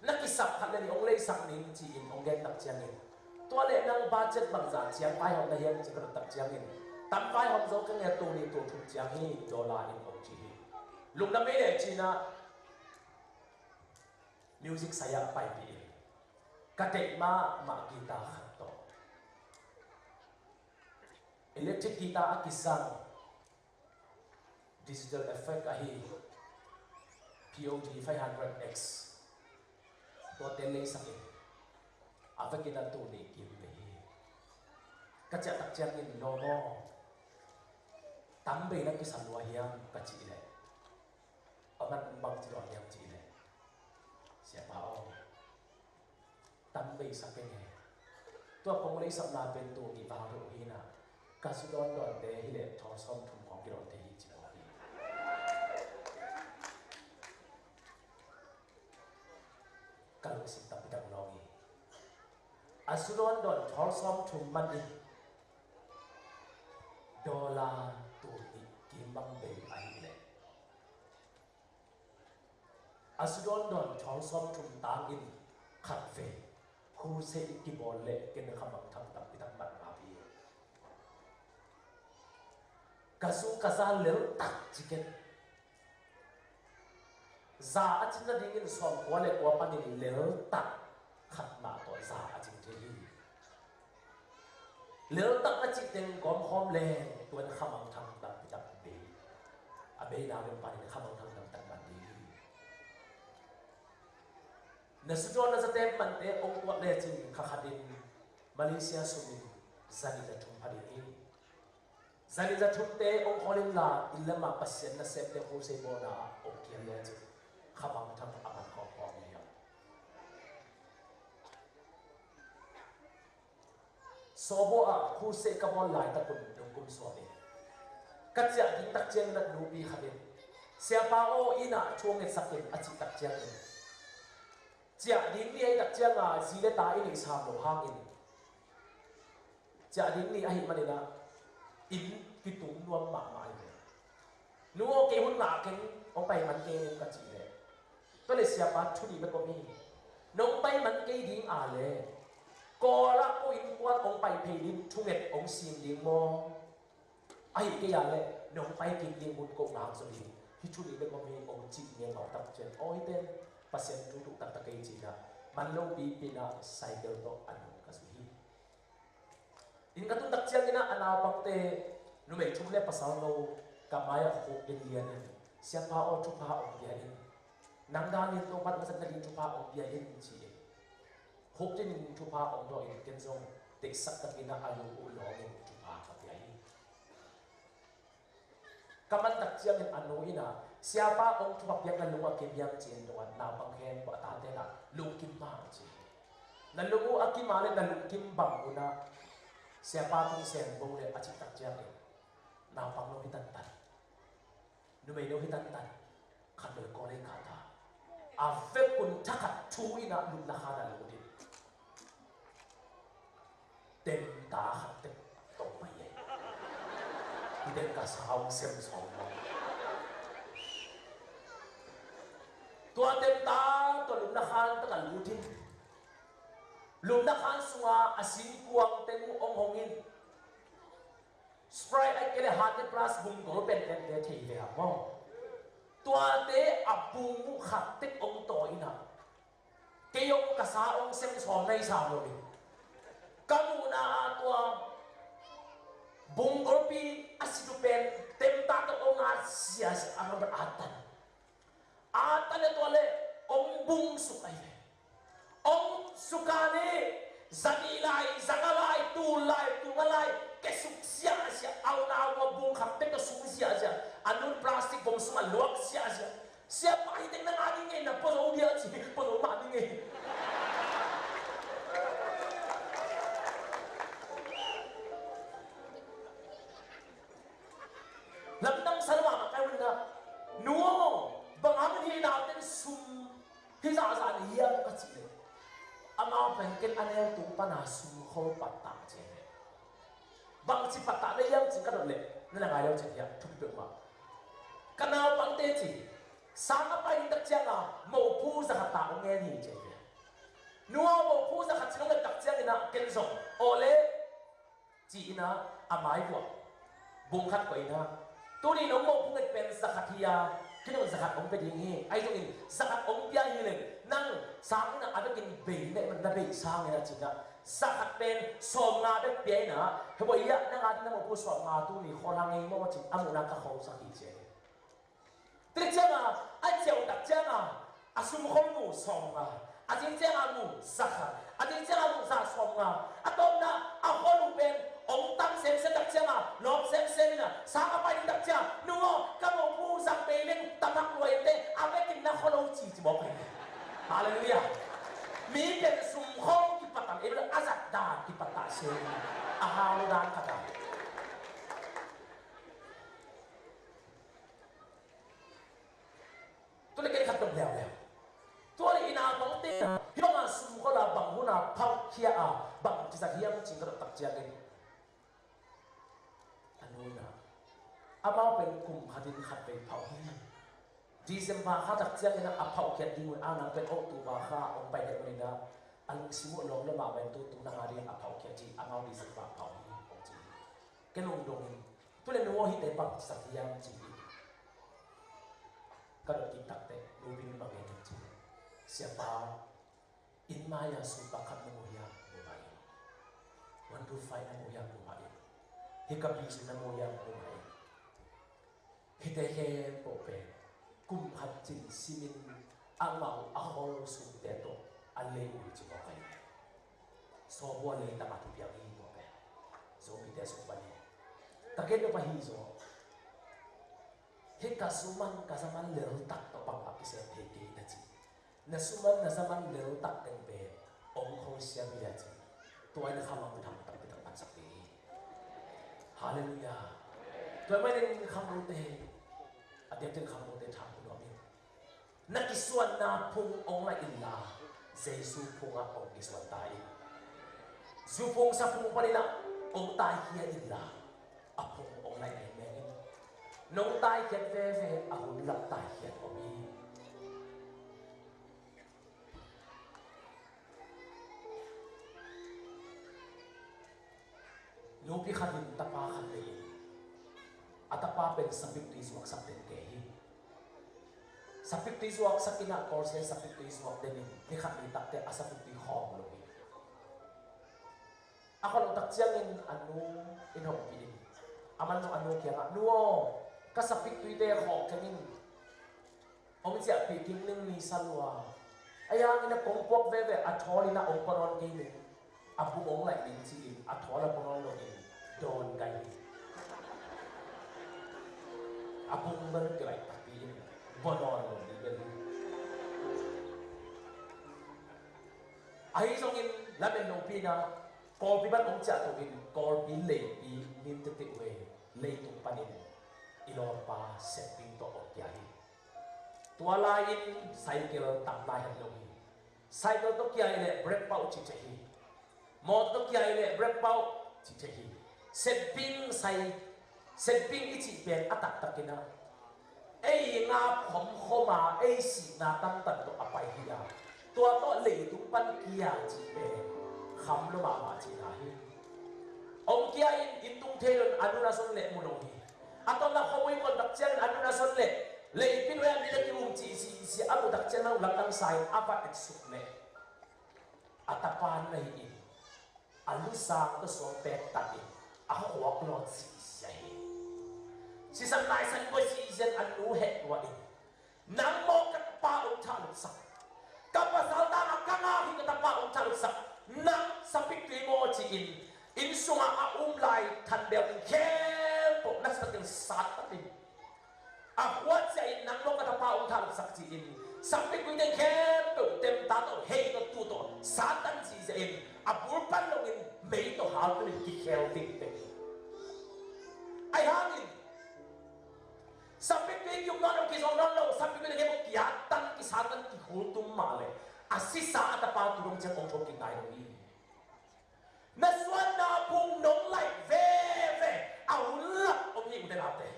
na kisap khat le nih hong leisak ning ci-in hong gen tak ciangin, tua leh nang budget bangzah ciang vaihawm na hiam ci ka dot tak ciangin, tam vaihawm zo keng e, tul nih tul thum ciang hi, dollar in hong ci hi. Lungdam ei le ci-in ah music sai-ah paipih in, ka deih mahmah guitar khat tawh, electric guitar a kisang, digital effect ahi P O D five hundred X, tuate leisak in, a vekin a tul nih kim ve hi. Ka ciah tak ciangin, lawm aw, tam bei na kisa lua hiam ka cih leh, a man bang ci lua hiam cih leh, siapa aw, tam bei sa keng e. Tua kong leisakna pen tul nih val ruk hi in ah, ka zu dawndawnte hi leh thawl sawm thum khawng kidawn thei hi ci mawk hi. Ka lungsim tampi tak lawng hi. A zu dawndawn thawl sawm thum man in dollar tul nih kim bang bei ahih leh, a zu dawndawn thawl sawm thum tangin khat vei crusade i kibawl leh ken khamangthang tampi tak mat ngap hi. Ka zu ka za lel tak ci ken. Za a cin nadingin sawmkua le kua panin lel tak khat mah tawh za a cin thei hi. Lel tak na cih teng gawmkhawm leng tua in khamangthang tampi tak bei. A beina lam panin khamangthang tampi tak man ding hi. Na zu dawn na zate mante hong tuat lecin kha khatin Malaysia sungin zanih le thum pha ding hi. Zanih le thumte hong khawl inla, inn lamah Pasian nasemte khuasei bawlna ah hong kial le cin, kha mangthang a man khawm khawm hi hang. Sawbaw ah khuasei ka bawl laitak un nungkum suak in, ka ciah ding tak ciangin a nupi khat in, "Siapa aw, inn ah thu hong ngetsak in," a cih tak ciangin, ciah ding ni ahih tak cianga zi le ta i neih sam lo hangin, ciah ding ni ahih manin ah inn kitung nuam mahmah hi ve. "Nu aw, kei hun ngah keng, hong pai man kei ning," ka cih leh, "Tua leh siapa, thu nih bek om hi. Nong pai man kei ding a leh, Kawl ah ko innkuan hong pai phei ding thunget hong sim ding maw? Ahih kei a leh nong pai kik ding hun ko ngak zaw ding. Hih thu nih bek om hi," hong cih ngiangau tak ciang, aw, hihte Pasian thu duh taktak ei ci-in ah, man lopi pi-in ah cycle tawh a nung ka zui hi. Inn ka tun tak ciangin ah a naupangte numei thum le pasal no ka mai-ah khukdin lian in, "Siapa aw, thupha hong pia in. Nang dangin Topa'n hong zatna ding thupha hong pia in," ci-in khukdin in thupha hong dawh in, ken zong deihsak takin ah a lung uh lawngin thupha ka pia hi. Ka man tak ciangin a nu in ah, "Siapa hong thupha piak na lung a kim hiam?" ci-in dong a, naupang khempeuh a tate in ah, "Lungkim mah," ci hi. "Na lung uh a kim a leh na lungkim bang un ah siapa tung sem bo leh," a cih tak ciangin, naupang no hi tantan, numei no hi tantan, khat lo i kawl ei kah ta. A vekun thakhat thu in ah lupna khan ah lut in, temta khat tek tawh pai ei. Hih teng ka sa hong sem sawm lo. Tua temta tawh lupna khan tak ah lut in, lupna khan sunga a singkuang teng uh hong hong in, Sprite ahih kei leh Hundred Plus bung gol penpen te thei ve hang maw? Tuate a bung uh khat tek hong tawi in ah, kei hong ka sa hong sem sawm nai sam lo ding. Ka muhna ah tua bung golpi a sit uh pen temta tawh hong at ziahziah, a rambat a tan. A tan le tua le hong bung suk ahi ve. Hong suk a ni, za nih lai, za nga lai, tul lai, tul nga lai, ke suk ziahziah, a unau a bung khat tek tawh suk ziahziah, a nun plastic vom sungah luak ziahziah. Siapa, hih teng nang a ding ngei, na pua zo dia ci, pua zo mah ding ngei. Lamdang sa lo mahmah ka hi uh in ah, nu aw, bang hang in hih naute in sum hih zahzah nei hiam ka cih leh, amau pen ken a neu tung pan a sum khol pattah ci hi. Bangci pattah na hiam ci ka dot leh, na na ngai lo ci hiam, thupi peuhmah. Ka naupangte ci, sang a pai ding tak cianga mophu zakhat ta hong ngen hi ci hi. Nu aw, mophu zakhat ci hong nget tak ciangin ah ken zong, aw le, ci-in ah a mai vuah bung khat koih in ah, tuni nong mophu nget pen zakhat hi a, kei nong zakhat hong pia ding hi. Ahi zongin zakhat hong pia hi leng, nang sang in ah a vekin bei na, na bei sangin ah ci-in ah, zakhat pen sawmnga bek pia in ah, he boi ah, nang a ding na mophu sawmnga tuni khawl hang ei maw, ci-in a muhna ka khawlsak hi ci hi. Tua cianga a ciah uh tak cianga a sum khol mu sawmnga, a cing cianga mu zakhat, a cing cianga mu za sawmnga. A tawpna a khol uh pen hong tam semsem tak cianga lawp semsem in ah, sang a pai ding tak cianga, nu aw, ka mophu zang bei leng tamak lua inteh, a vekin na khol lo ci ci mawk hi. Halleluiah. Mi pen sum khol kipat a, ei bel a zat dan kipat a sem, a hau dan khat a. Tua leh ken khat dong leuleu. Tua leh i naupangte hih banga sum khol a bang hun a phaukhia a bang ci zat hiam ci-in ka dot tak ciangin, a nu in ah, amau pen kum khat in khat vei phauh hi. December kha tak ciangin ah a phauhkhiat ding uh a, nang pen October kha hong pai dek uh in ah, a lungsim uh lawm le mahmah in, tu tu nang a ding a phauhkhiat hi, amau December phauh hi hong ci hi. Ken hong dong in, tua leh nu aw, hihte bang ci zat hiam ci hi. Ka dot kik tak teh, nu bing bang gen hiam ci leh, siapa, inn mai-ah sum pakhat na mu hiam, mu mah in. One two five na mu hiam, mu mah in. Hih ka bil na mu hiam, mu mah in. Hihte khempeuh pen kum khat cin simin a ngau a khol sumte tawh a lei uh hi ci mawk ahi. Sawbua leitang a thupiang hi tua pen. Zomite sung pan hi. Ka gen nop ahi zaw. Hih ka zuman ka zaman leltak tawh bangmah kisem thei kei na ci. Na zuman na zaman leltak teng pen ong khol siam hi a ci. Tua in khamang thang tak pitak pansak ding hi. Halleluiah. Tua manin khamangte a diakdiak khamangte thang nuam in. Na kisuanna phung ong laih inla, Jesu phungah ong kisuan ta in. Zu phung sa phung paninah ong taikhia inla, a phung ong laih mengmeng in. Nong taikhiat veve a hun lak taikhiat om hi. Nupi khat in tapa khat nei in, a tapa pen sapiktui zuaksak den kei hi. Sapiktui zuaksak in ah Kawlsia sapiktui zuak den in, ni khat ni takte a sapiktui khawng lo hi. A khawng lo tak ciangin a nu in hong pi in, a man zong a nu kiangah, "Nu aw, ka sapiktuite khawng keng in." Hong ciahpih kik ning ni sa lua. Ahi hangin a kong puak veve a thawl in a hong pua nawn kei ning. A bung hong laih ning ci-in a thawl a pua nawn lo in dawn gai hi. A bung bel kilaih takpi in pua nawn lo ding bel hi. Ahi zongin lamen lopi in a Kawlpi pan hong ciah to in Kawlpi leipi min tete uh e, leitung panin i lawmpa Sepbing tawh hong kia hi. Tua lai-in cycle tam lai het lo hi. Cycle tawh kia i leh brake pauh cih thei hi. Mawtaw tawh kia i leh brake pauh cih thei hi. Sepbing sai, Sepbing i cih pen a taktakin ah ei ngap khomkhom a ei sihna tantan tawh a pai hi a. Tua tawh leitung pan kia cih pen kham lua mahmah cihna hi. Hong kia in inn tung thei lo in a nu na zon leh mu lo hi. A tawpna khuavui kuan tak ciangin a nu na zon leh leipi nuai-ah mi na ki-um cih, cih, cih a muh tak ciangin a nu lamdang sa in a va et suk leh a tapa na hi in a lusang tawh suang pek tak in a khuak lawh cihsia hi. Sisan naisan buai cihsia in a nu heh tuah in, "Nang maw ka tapa hong thahlutsak, ka pasal tangah ka ngak hi ka tapa hong thahlutsak, nang sapiktui maw?" ci-in inn sungah a um lai thanbel in khempeuh na sat in sat tak in, a khua ciah in, "Nang maw ka tapa hong thahlutsak," ci-in sapiktui teng khempeuh temta tawh hei tawh tu tawh satan cihsia in a bul pan lo in mei tawh hal tu in kikhel ding teng hi. Ahi hangin sapiktui kium nawn lo, kizong nawn lo, sapiktui na kei bawk kiat tan, kisat tan, kikhul tum mah leh a sisa a tapa tu dong ciang hong thawk kik nai lo hi. Na suanna phung nong laih veve a hun lak om hi ute naute.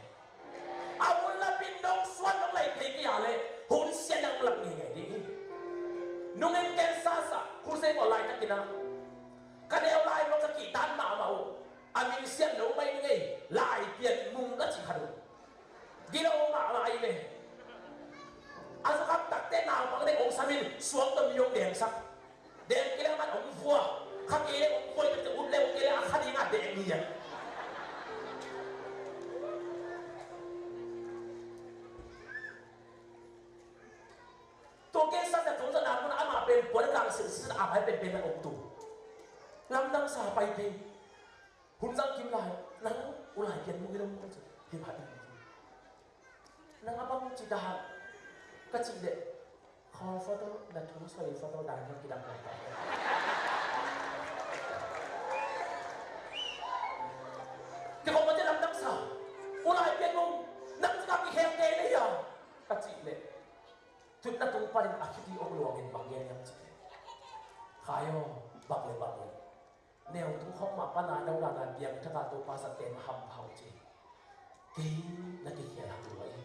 A hun lak in nong suan nong laih thei kei a leh hun sia nang lak ngeingei ding hi. Nungin ken sasa khusei maw laitakin ah ka neu lai maw ka kihtan mahmah uh. A min sian lo mai ning ei, Laipian Mung ka cih khat uh. Gilo mah lai ve. A zukhat takte naupang deng hong sam in suang tawh mi hong dengsak. Deng kileng man hong vua. Kha kei leng hong vua, i takte ut leng hong kei leng a kha dingah deng hi a. Tua kei sa sa thong sa na mun a amah pen puan kang sil sil a pai pen pen na hong tu. Lamdang sa pai pen. Hun zang kim lai, nang u Laipian Mung i dong maw ci, hi phat in. Nang a bang ci dan, ka cih leh, khawl photo, na thu soi photo dan nang kidang lai. Kikhop ma ci lamdang sa, u Laipian Mung, nang ci ka kikhel kei leh hia, ka cih leh, tutna tung panin a khitui ong luangin bang gen hiam cih leh, khai aw, bang le bang le. Neu tung khawng mah pana no lana piangthak a Topa zaten hampha uh ci. Kei na kikhial hak lua hi.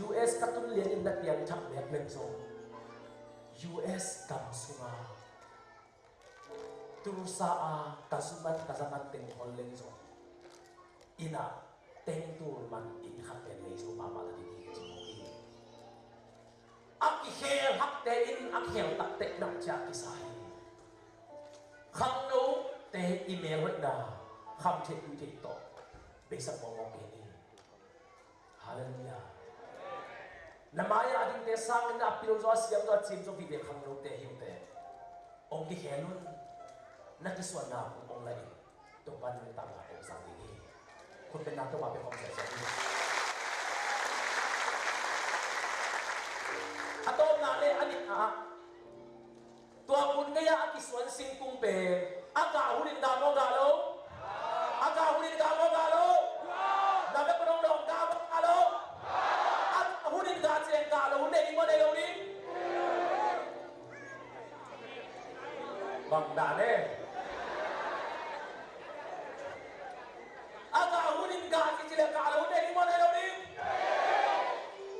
U S ka tun lianin na piangthak mek leng zong, U S gam sunga Tulsa a ka zuman ka zaman teng hol leng zong, inn ah tengtul man inn khat pen nei zo mahmah ta ding hi ci mawk hi. A kikhel hakte in a kikhel takte nang ciah kisa hi. Khangnote i mel hoihna kham theih tui theih tawh beisak mawkmawk kei ni. Halleluiah. Na mai-ah a dingte sangin a pil zaw, a siam zaw, a cim zaw vive khangnote hi ute. hong kikhel un. Na kisuanna phung hong la in, Topa nuntakna hong zang ding hi. Khut beng na, Topa pek khawm sese ni. A tawpna le a nihna ah, tua hun gei-a a kisuan singkung pen a gah hunin gah maw, gah lo? A gah hunin gah maw, gah lo? Na bek kong dong, gah maw, gah lo? A gah hunin gah ci leng gah lo hun nei ding maw, nei lo ding? Bang dan e. A gah hunin gah ci ci leng gah lo hun nei ding maw, nei lo ding?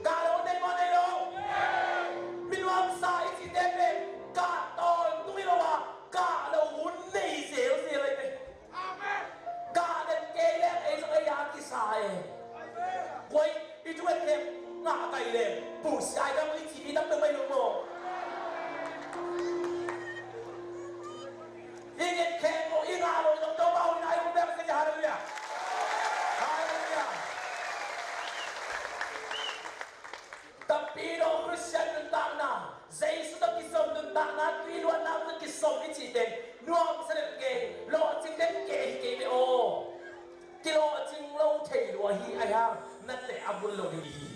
Gah lo hun nei maw, nei lo? Mi nuamsa i cite pen gah tawntung hi lo a, gah lo hun nei zelzel ahi ve. Gah den kei leng ei zong ei a kisa e. Guai, i thu etkhek ngah kai leng pusia i dam i ci i dam peuhmah hi lo maw? I ngetkhek maw, i ngah lo zong Topa hoihna i hong piak sese. Halleluiah. Halleluiah. Tampi dong Khristian nuntakna, Jesu tawh kizom nuntakna, tui luanna tawh kizom i cih pen nuamsa den kei, lawhcing den kei hi kei ve aw. Kilawhcing lo thei lua hi, ahi hang na teh a bul lo ding hi.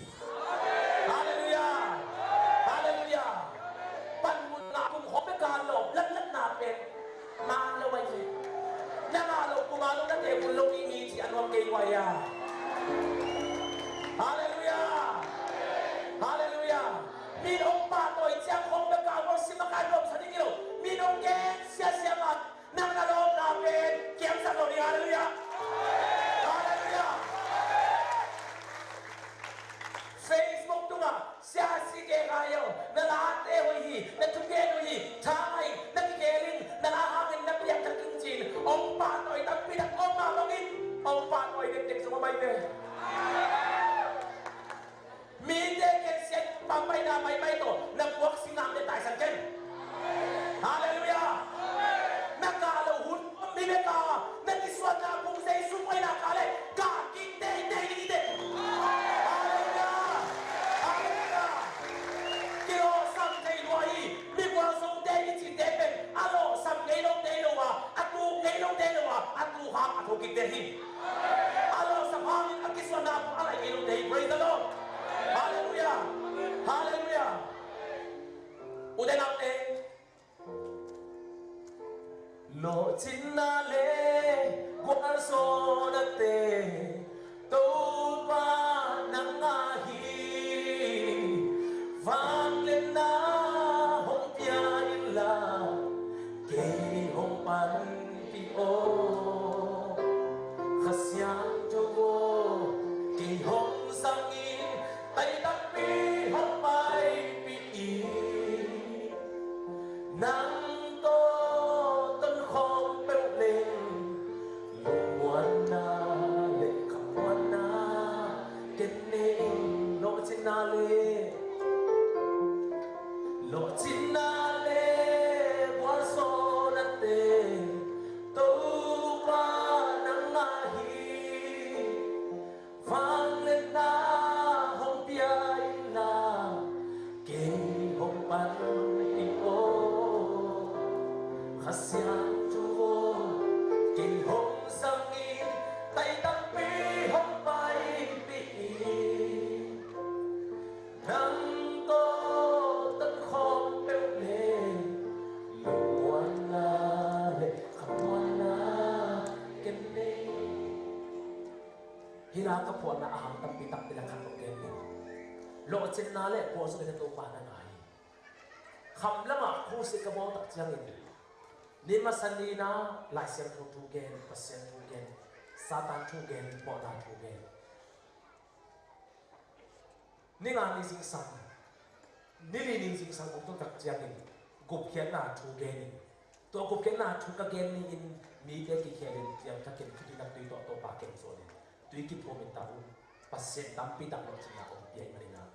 Halleluiah. Halleluiah. Panmun ngah kum khawng bek a lawp latlatna pen man lo ahi hi. Na ngah lo kum a lo na teh bul lo ding hi ci a nuam kei lua hi a. Halleluiah. Halleluiah. Min hong pahtawi ciang khawng bek a worship a kai nuamsa ding hi lo. Min hong gen siasia mah, nang na lawpna pen kiamsak lo ding. Halleluiah. Halleluiah. Facebook tungah sia si ke ngai o, na late hoih hi, na thugen hoih hi, tha ngai, na kikhel in, na la hangin na piangthak in ci-in hong pahtawi tampi tak om mah bangin hong pahtawi dekdek zong a mai ve. Mite khensiat pambaina maimai tawh na puak singlamteh taisan ken. Halleluiah. Na gah lo hun om hi bek a, na kisuanna phung Jesu paina ka le gah kik teitei ding hi teh. Halleluiah. Halleluiah. Kilawhsam thei lua hi. Mi gualzawngte i cihte pen a lawhsam ngei lote hi lo a, a tuk ngei lote hi lo a, a tuk hang a thokikte hi. A lawhsam hangin a kisuanna a lai ngei lote hi. Praise the Lord. Halleluiah. Halleluiah. Ute naute, lawhcinna le gualzawhnate Topa nang a hi. Vangliatna hong pia inla kei hong panpih aw. Kha Siangtho aw, kei hong zangin, tai takpi hong paipih in. Nang tawh tonkhawm peuh leng lungmuanna le khamuanna ken nei in. Lawhcinna le, lawhcinna le gualzawhnate Topa nang a hi. Vangliatna hong pia inla kei hong panpih aw. Kha Siangtho aw, kei hong zangin, tai takpi hong paipih in. Nang tawh tonkhawm peuh leng lungmuanna le khamuanna ken nei. Hih la ka phuahna a hang tampi takte la khat hong gen ning. Lawhcinna le gualzawhnate Topa nang a hi. Kham lamah crusade ka bawl tak ciangin ni masa ni-in ah Lai Siangtho thu gen, Pasian thu gen, Satan thu gen, mawhna thu gen. Ni nga ni zingsang, ni li ni zingsang hong tun tak ciangin gupkhiatna thu gen in, tua gupkhiatna thu ka gen ni-in mite kikhelin piangthakin Khitui nak tui tawh Topa kem zawnin tui kiphuamin tak un. Pasian tampi tak lawhcinna hong pia ahih manin ah,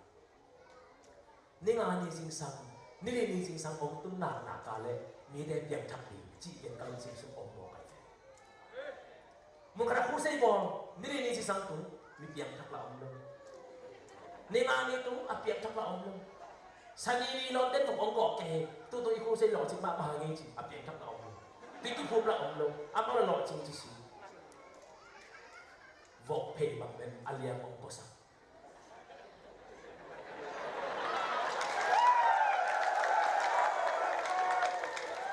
ni nga ni zingsang, ni li ni zingsang hong tun naknak a leh mite piangthak ding cih pen ka lungsim sung om mawk ahi ve. Mun khat a crusade bawl, ni li ni zingsang tung, mi piangthak lah om lo. Ni nga ni tung, a piangthak lah om lo. Sani ni lawmte tung hong gawh kei hi. Tutung i khusei lawhcing mahmah hang ei ci. A piangthak na om lo. Pi kiphum la om lo. Amau la lawhcing ci si. Vok phei bang pen a liang hong puasak.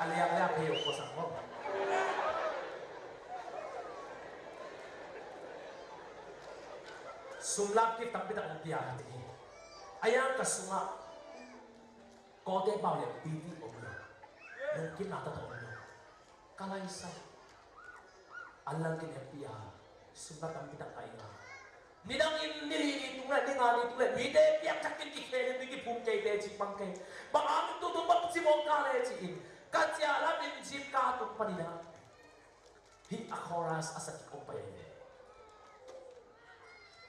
A liang le a phei hong puasak maw? Sum lap kip tampi tak hong pia hi. A yang ka sungah kawte pau le piti om lo. Lungkimna taktak om lo. Ka laisa a langkin happy a, sum lap tampi tak ngah ing a. Nidang in ni li ni tung le, ni nga ni tung le, mite piangthak in kikhel in mi kiphum keite cih bang kei. Bang hang tutung bang ci mawk ka le ci in. Ka ciah lam in jeep ka tung panin a. Hih a chorus a sak kik om pai ahi ve.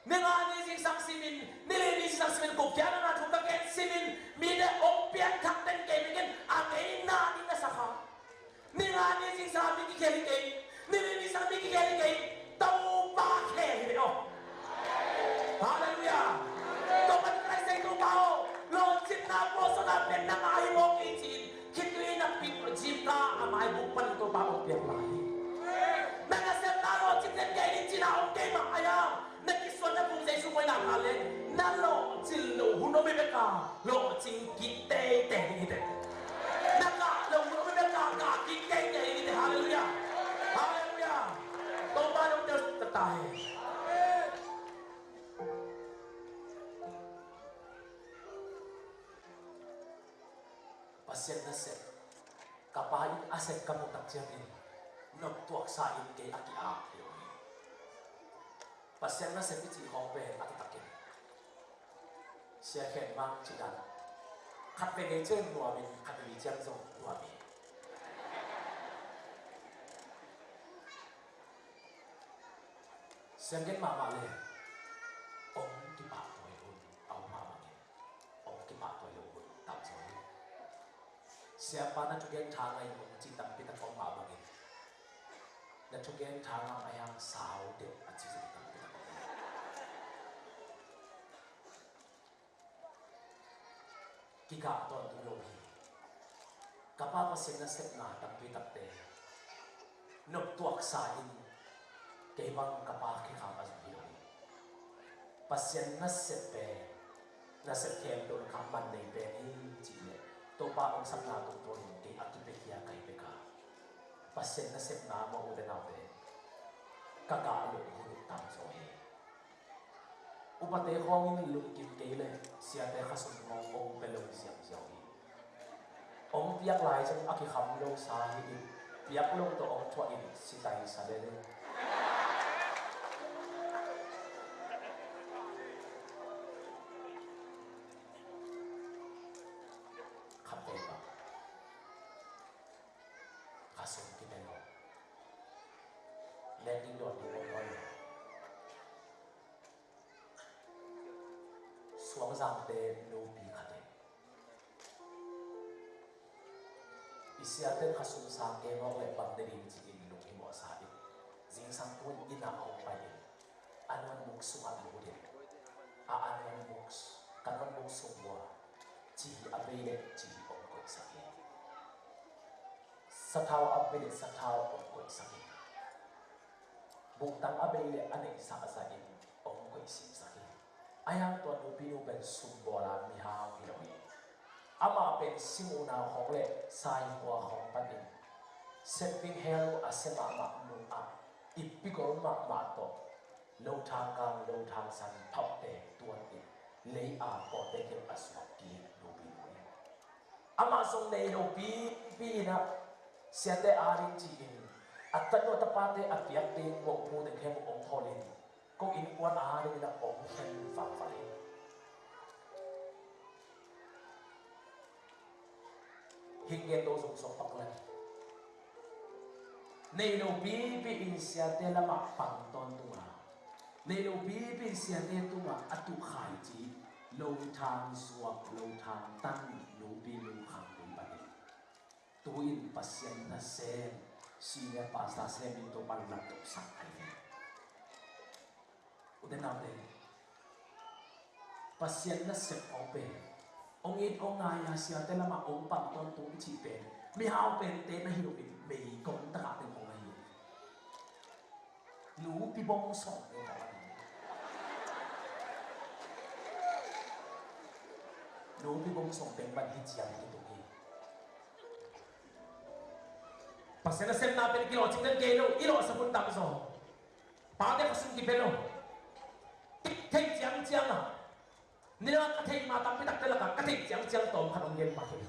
Ni nga ni zingsang simin, ni li ni zingsang simin, gupkhiatna thu ka gen simin, mite hong piangthak den kei mi gen, a ngeina ding na sa kha. Ni nga ni zingsang mi kikhel hi kei, ni li ni zingsang mi kikhel hi kei, Topa khel hi ve aw. Halleluiah. Topa ni ka lai sei Topa aw, lawhcinna puahsawhna pen nang a hi mawk hi ci-in, khitui na pit jeep ka a maibuk panin Topa hong piak lai hi. Na nasepna lawhcing den kei ding cihna om kei mah a, na kisuan na phung Jesu koihna kha le, na lawhcin loh hun om hi bek a, lawhcing kik teitei ding hi teh. Na kah loh hun om hi bek a, kah kik teitei ding hi teh. Halleluiah. Halleluiah. Topa lungdam ta ta hen. Pasian nasep, ka pa in a sep ka muh tak ciangin, noptuaksa in kei a ki-ak hi lo hi. Pasian nasep i cih khawng pen a taktak in, Sia Khen Mang cih dan, khat vei vei ciang nuam in, khat vei vei ciang zong nuam hi. Siang gen mahmah le, hong kipahtawi hun a om mah bangin, hong kipahtawi lo hun tamzaw hi. Siapa na thugen tha ngai in hong ci tampi tak om mah bangin, na thugen tha ngam a hiang sau deuh a ci zong tampi tak om hi. Kikah tawntung lo hi. Ka pa Pasian nasepna tampi takte noptuaksa in kei bang ka pa khekhap a zong hi lo hi. Pasian nasep pen, nasep khempeuh lakah man nei pen hi cih leh, Topa hong sapna tungtawnin kei a kipiakhia ka hi pek a, Pasian nasepna mah, ute naute, ka gah loh hun uh tamzaw hi. Upate khawng in lungkim kei leh siate khasum khawng hong pia lo ziauziau hi. Hong piak lai zong a kikham lo sa hi in, piak lo tawh hong thuah in sitai sa lele. Khatvei bang khasum kipia lo, lending dawn ding hong dawn lo. Suangzangte nupi khat in i siate'n khasum sang kei mawk leh bang ne ding ci-in lunghimawh sa in, zingsang tung in inn ah hong pai in, a nuanmuk sungah lut in, a, a nuanmuk, ka nuanmuk sung uah ci hi a bei leh ci hi hong koihsak hi. Sathau a bei leh sathau hong koihsak hi. Buhtang a bei leh a neihsa zah in hong koihsimsak hi. A hiang tua nupinu pen sumbawl a mihau hi lo hi. Amah pen simunau khawng leh saikhua khawng panin, sepbing hell a sia mahmah mun ah, i pigol mahmah tawh, lothang kang lothang san phauhte tuan in, lei a pawlpi kiang a suak kik nupinu hi. Amah zong nei lo pipi in ah, siate ading ci-in, a tanu a tapate a piak ding mawhpu teng khempeuh hong hawl in, ko innkuan ading in ah hong khen vangvang hi. Hih gen to zong suak pak leh, nei lo pipi in siate lamah pang tawntung a, nei lo pipi in siate tungah a tuh khaici, lothang suak, lothang tan, nupinu khang nui pan hi. Tu-in Pasian nasem, senior pastor sem in Topa'n lamtohsak ahi ve. Ute naute, Pasian nasep khawng pen Hong it hong ngai a, siate lamah hong pang tawntung i cih pen mihau pente na hi loin meigong takah teng hong na hi. Nupi bong sawm teng hong na hi. Nupi bong sawm teng bang hi ciang hi tung hi. Pasian a sepna pen kilawhcing den kei lo, i lawhsa hun tam zaw. Pate khasum kipia lo. Thei ciangciang a, nidang a ka theih ma tampi takte lakah ka theih ciangciang tawm khat hong gen pah hi.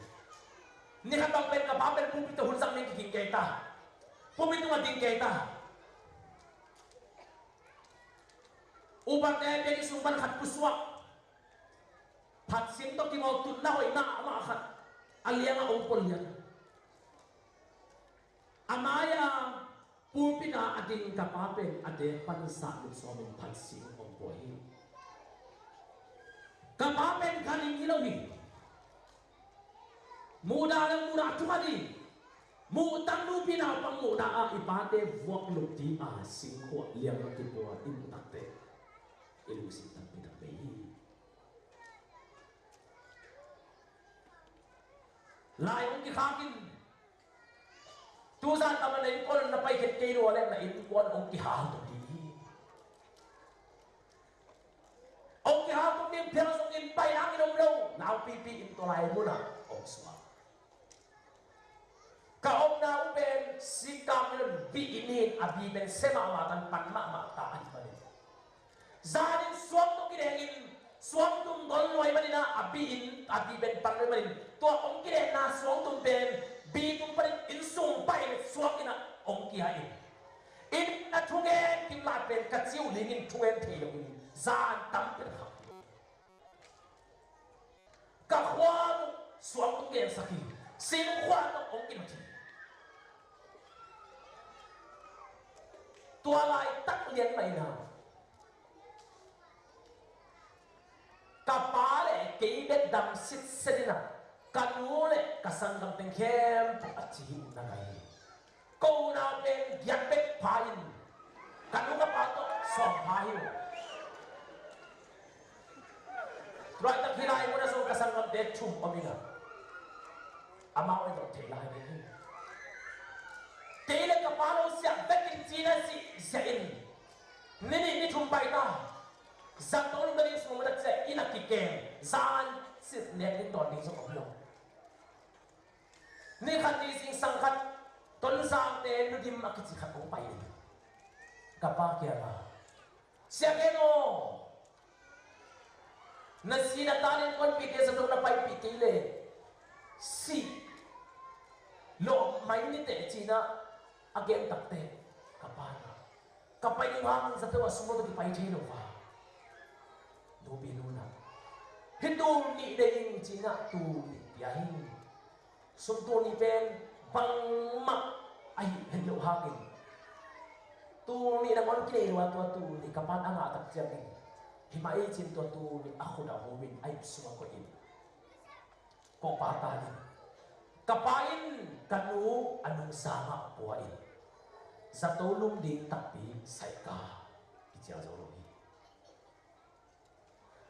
Ni khat bang pen ka pa pen pulpit tawh hun zang ding kikin kei ta. Pulpit tungah ding kei ta. Upate biakinn sung pan khat pusuak. Phatsing tawh kimawl tutna hoih mahmah khat a liangah hong pua lian. A mai-a pulpit-ah a ding ka pa pen a dek pan sahlut sawmin phatsing hong pua hi. Ka pa pen ganhing hi lo hi. Muhdah le muhdah thukhat hi. Muhtang nupi naupang muhdah a i pate vuak lup ding a singkhuah liangah kipua i muh takteh i lungsim tampi tak bei hi. Lai hong kikhak in, tuzan tam a na innkuan na paikhiat kei lua leh na innkuan hong kihal tuk ding hi. Hong kihal tuk ding phial zongin pai nangin om lo, naupipi in tua lai munah hong suak. Ka omna uh pen Sikam in, bi in hi in, a bi pen se mahmah tan pan mahmah ta ahih manin, zanin suangtum kidengin, suangtum gol luai manin ah, a bi in, a bi pen pan luai manin, tua hong kidengna suangtum pen bi tung panin inn sung pai le suak in ah hong kia in. Inn a thugen kim lai pen ka ciu lingin thugen thei lo in, zan tampi khak. Ka khua uh suangtum gensak hi. Singkhuah tawh hong kinawt hi. Tua laitak lian mah in ah ka pa le kei bek dam sitset in ah ka nu le ka sanggam teng khempeuh a ci hi uh na ngai hi. Ko unau pen giat bek pha in, ka nu ka pa tawh sawm pha hi uh. Tua laitak hih lai mun ah zong ka sanggamte thum om ing a, amau in zong thei lai ding hi. Kei le ka pa lo siah bek in ci-in a sih ziah in, ni nih ni thum pai ta. Zato lum ding sung mun ah ciah in a kikem, zan sit nek ding tawn ding zong om lo. Ni khat ni zingsang khat Tonzangte Nu Dim a kici khat hong pai in, ka pa kiangah, Sia Khen aw, na si na tan innkuanpihte zato na paipih kei leh si lawh mai ni teh, ci-in ah a gen takteh ka pa in ah, ka pai ding hangin zato ah sum lo tawh kipai thei lo va. Nupi nu in ah, hih tul nih nei ing, ci-in ah tul nih pia hi. Sum tul nih pen bangmah ahi het loh hangin, tul nih nangawn kinei lo a, tua tul nih ka pa in a ngah tak ciangin, hi mah ei, ci-in tua tul nih a khut ah hum in a ip sungah koih in, kawhpa tan in, ka pa in ka nu a nungsang ah pua in, zato lum ding takpi saika kicial zo lo hi.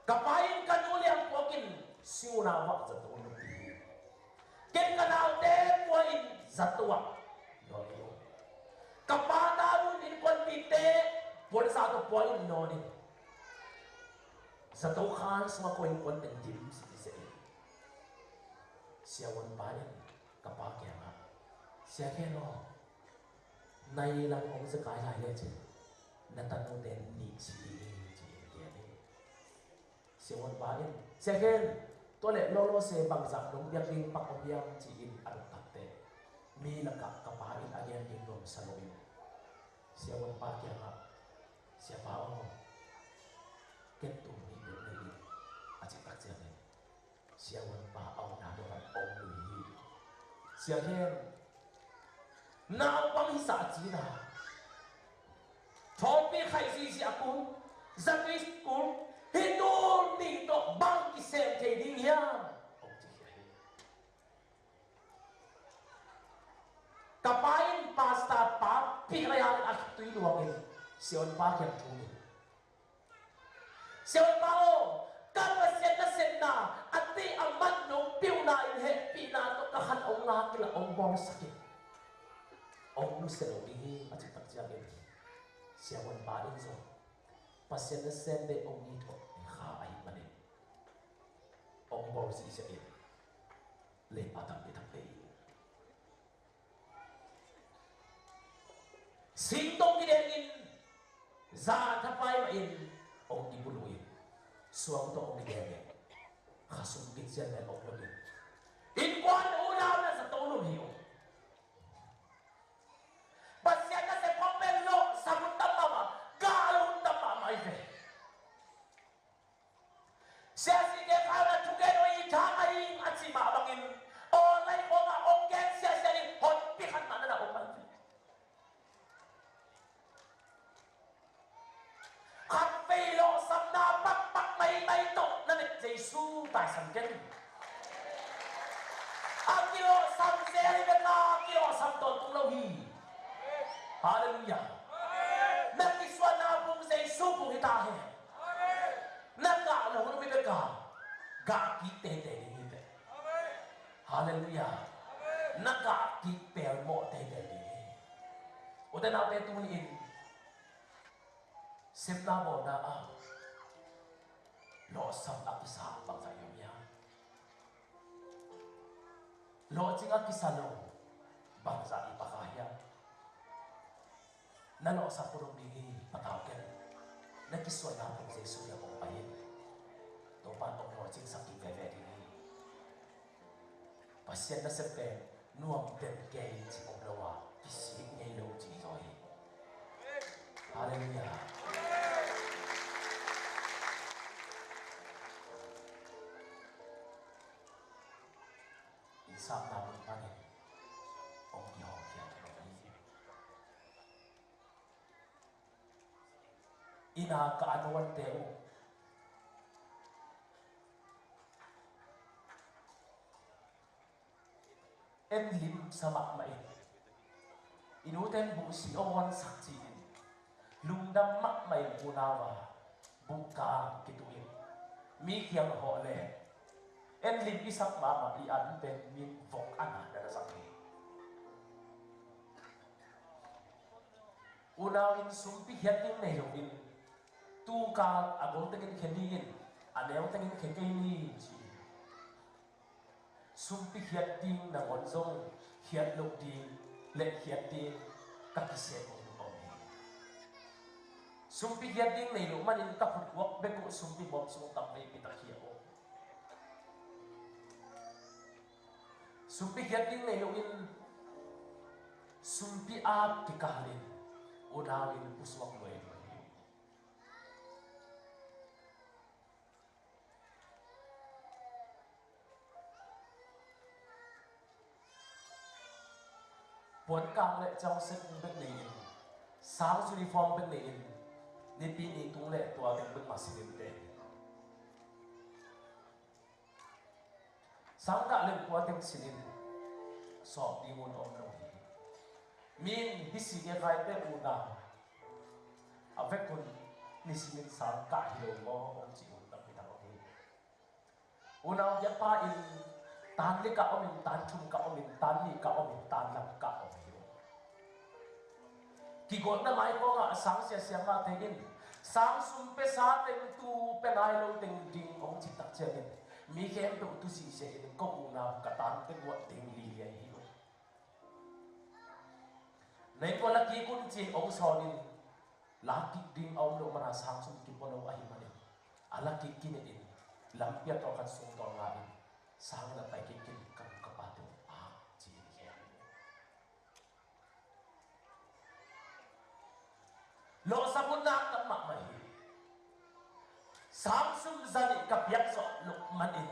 Ka pa in ka nu liang puak in, sing unau ah zato nupi hi. Ken ka naute pua in zato ah nawn hi. Ka pa ta un innkuanpihte puansa tawh pua in nawn hi. Zato khan sungah ko innkuan teng dim sisi in. Siavuanpa in ka pa kiangah, Sia Khen aw, nai lam hong zekai lai lecin na tanute nih si ding hi, ci-in gen hi. Siavuanpa in, Sia Khen, tua leh lawlawse bangzah nong biak ding pak om hiam, ci-in a dong takteh, mi lakah ka pa in a gen ding nuamsa loin, siavuanpa kiangah, Siapa aw, ken tul nih bek nei ing, a cih tak ciangin, siavuanpa a omna dongah a om lui hi. Sia Khen, naupang hisa cina, thawpi khaih ziahziah a kul, zatui kul, hih tul nih tawh bang kisem thei ding hiam? Hong ci hi. Ka pa in pastor pa pih lai hangin a tui luangin siavuanpa kiang thum in, Siavuanpa aw, ka Pasian nasepna a a man nong peuhna in hehpihna tawh ka khan hong ngak in la hong bawlsak in, hong nusia lo ding hi a cih tak ciangin, siavuanpa in zong Pasian nasem bek hong it uh hi kha ahih manin, hong bawl zihziah in, leiba tang i thak lei hi. Singtong kideng in, zan thapai mah in hong kibulu in, suang tawh hong kideng in, khasum kician mah in hong lut in, innkuan unau na zato lo hi uh. Pasian nasep khawng pen lawhsam hun tam mahmah, gah lo hun tam mahmah hi ve. Sia si ke kha na thugen aw i thang ahi a ci mah bangin, online khawngah hong gen siasia in honpi khat mah na na om mah hi. Khatvei lawhsamna pakpak maimai tawh na neih Jesu taisan ken. A kilawhsam zel hi bek a, kilawhsam tawntung lo hi. Halleluiah. Na kisuanna phung Jesu phung hi ta hen. Na gah lo hun om hi bek a, gah kik teitei ding hi ve. Halleluiah. Na gah kik pelmawh teitei ding hi. Ute naute, tuni-in sepna bawlna ah lawhsam a kisa bangzah i om hiam? Lawhcing a kisa lo bangzah i paka hiam? Na lawhsam pudong ding hi, patau ken. Na kisuanna phung Jesu na kong pai in, Topa tawh lawhcingsak ding veve ding hi. Pasian nasep pen nuam den kei ci om lo a, kisik ngei lo ci zaw hi. Halleluiah. Insapna mun panin hong kihawmkhia kei lo hi. Ina ka an wante uh, en limsa mahmah in, i nute in buhsi a wansak ci-in, lungdam mahmah in unau a buhkang kituh in, mi kiang hawh le en lim i sak mahmah i an pen min vok a na na na sak hi. Unau in sumpi hiat ding nei loin, tu ka a gol tengin khe ni in, a neu tengin khe kei ni ci. Sumpi hiat ding nangawn zong hiat loh ding le hiat ding ka kisem om hi. Sumpi hiat ding nei loh manin ka khutguak bek uh sumpi bawm sung tam veipi tak hi a om. Sumpi hiat ding nei loin sumpi ap kikal in unau in pusuak luai luai hi. Puan kang le cawng sek bek nei in, sang uniform bek nei in, nipi ni tung le tua ding bek mah si ding te. Sangkah le kua teng sinin sawp ding un om lo hi. Min hi si nge khai te unau a vekun nisimin sangkah hi lo maw hong ci un tampi tak om hi. Unau biakpa in tan li kah om in, tan thum kah om in, tan nih kah om in, tan lam kah om hi lo. Kigolhna mai khawngah sang siasia mah teng in, sang sum pia sa teng, tu pia nai lo teng ding hong cih tak ciangin, mi khempeuh tu sihsia in, ko unau ka tangte guah ding lilian hi lo. Nei kua la kik un ci-in hong sawn in, la kik ding a om loh mana sang sum kipua lo ahih manin, a la kik kinet in, lampi a tawlkhat sung tawlnga in, sang na pai kik in, ka nu ka pa teng ah ci-in khe. Lawhsam hun nak tam mahmah hi. Sang sum zanih ka piak zawh loh manin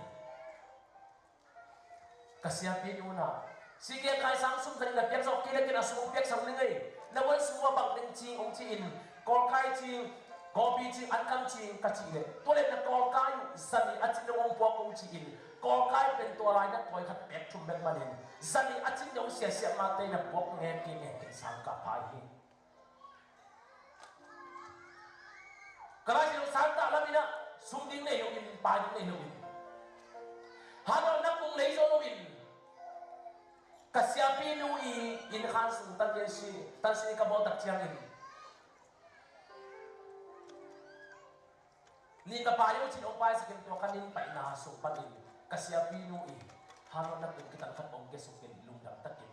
ka siapi nu na, si ke kai sang sum zanih na piak zawh kei le ken a sum hong piak sang ning ei. Na wan sum a bang ding cing hong ci-in, kawlkai cing, kawpi cing, ankam cing ka cih leh, tua leh na kawlkai uh zanih a cin dong hong puak hong ci-in, kawlkai pen tua lai na tawi khat pek thum bek manin, zanih a cin dong siasiah mate na puak ngek kei ngek kei sang kah pha hi. Ka lai zong sang kah lamin ah sum ding nei lo in, pai ding nei lo in. Hanawtna kung nei zo loin ka siapinu i inn khan sung tan le si, tan si ka bawl tak ciangin ni ka pai uh cin hong paisakin tua ka nin paina sung panin ka siapinu i hanawtna kung kitan khat hong kia sungin lungdam takin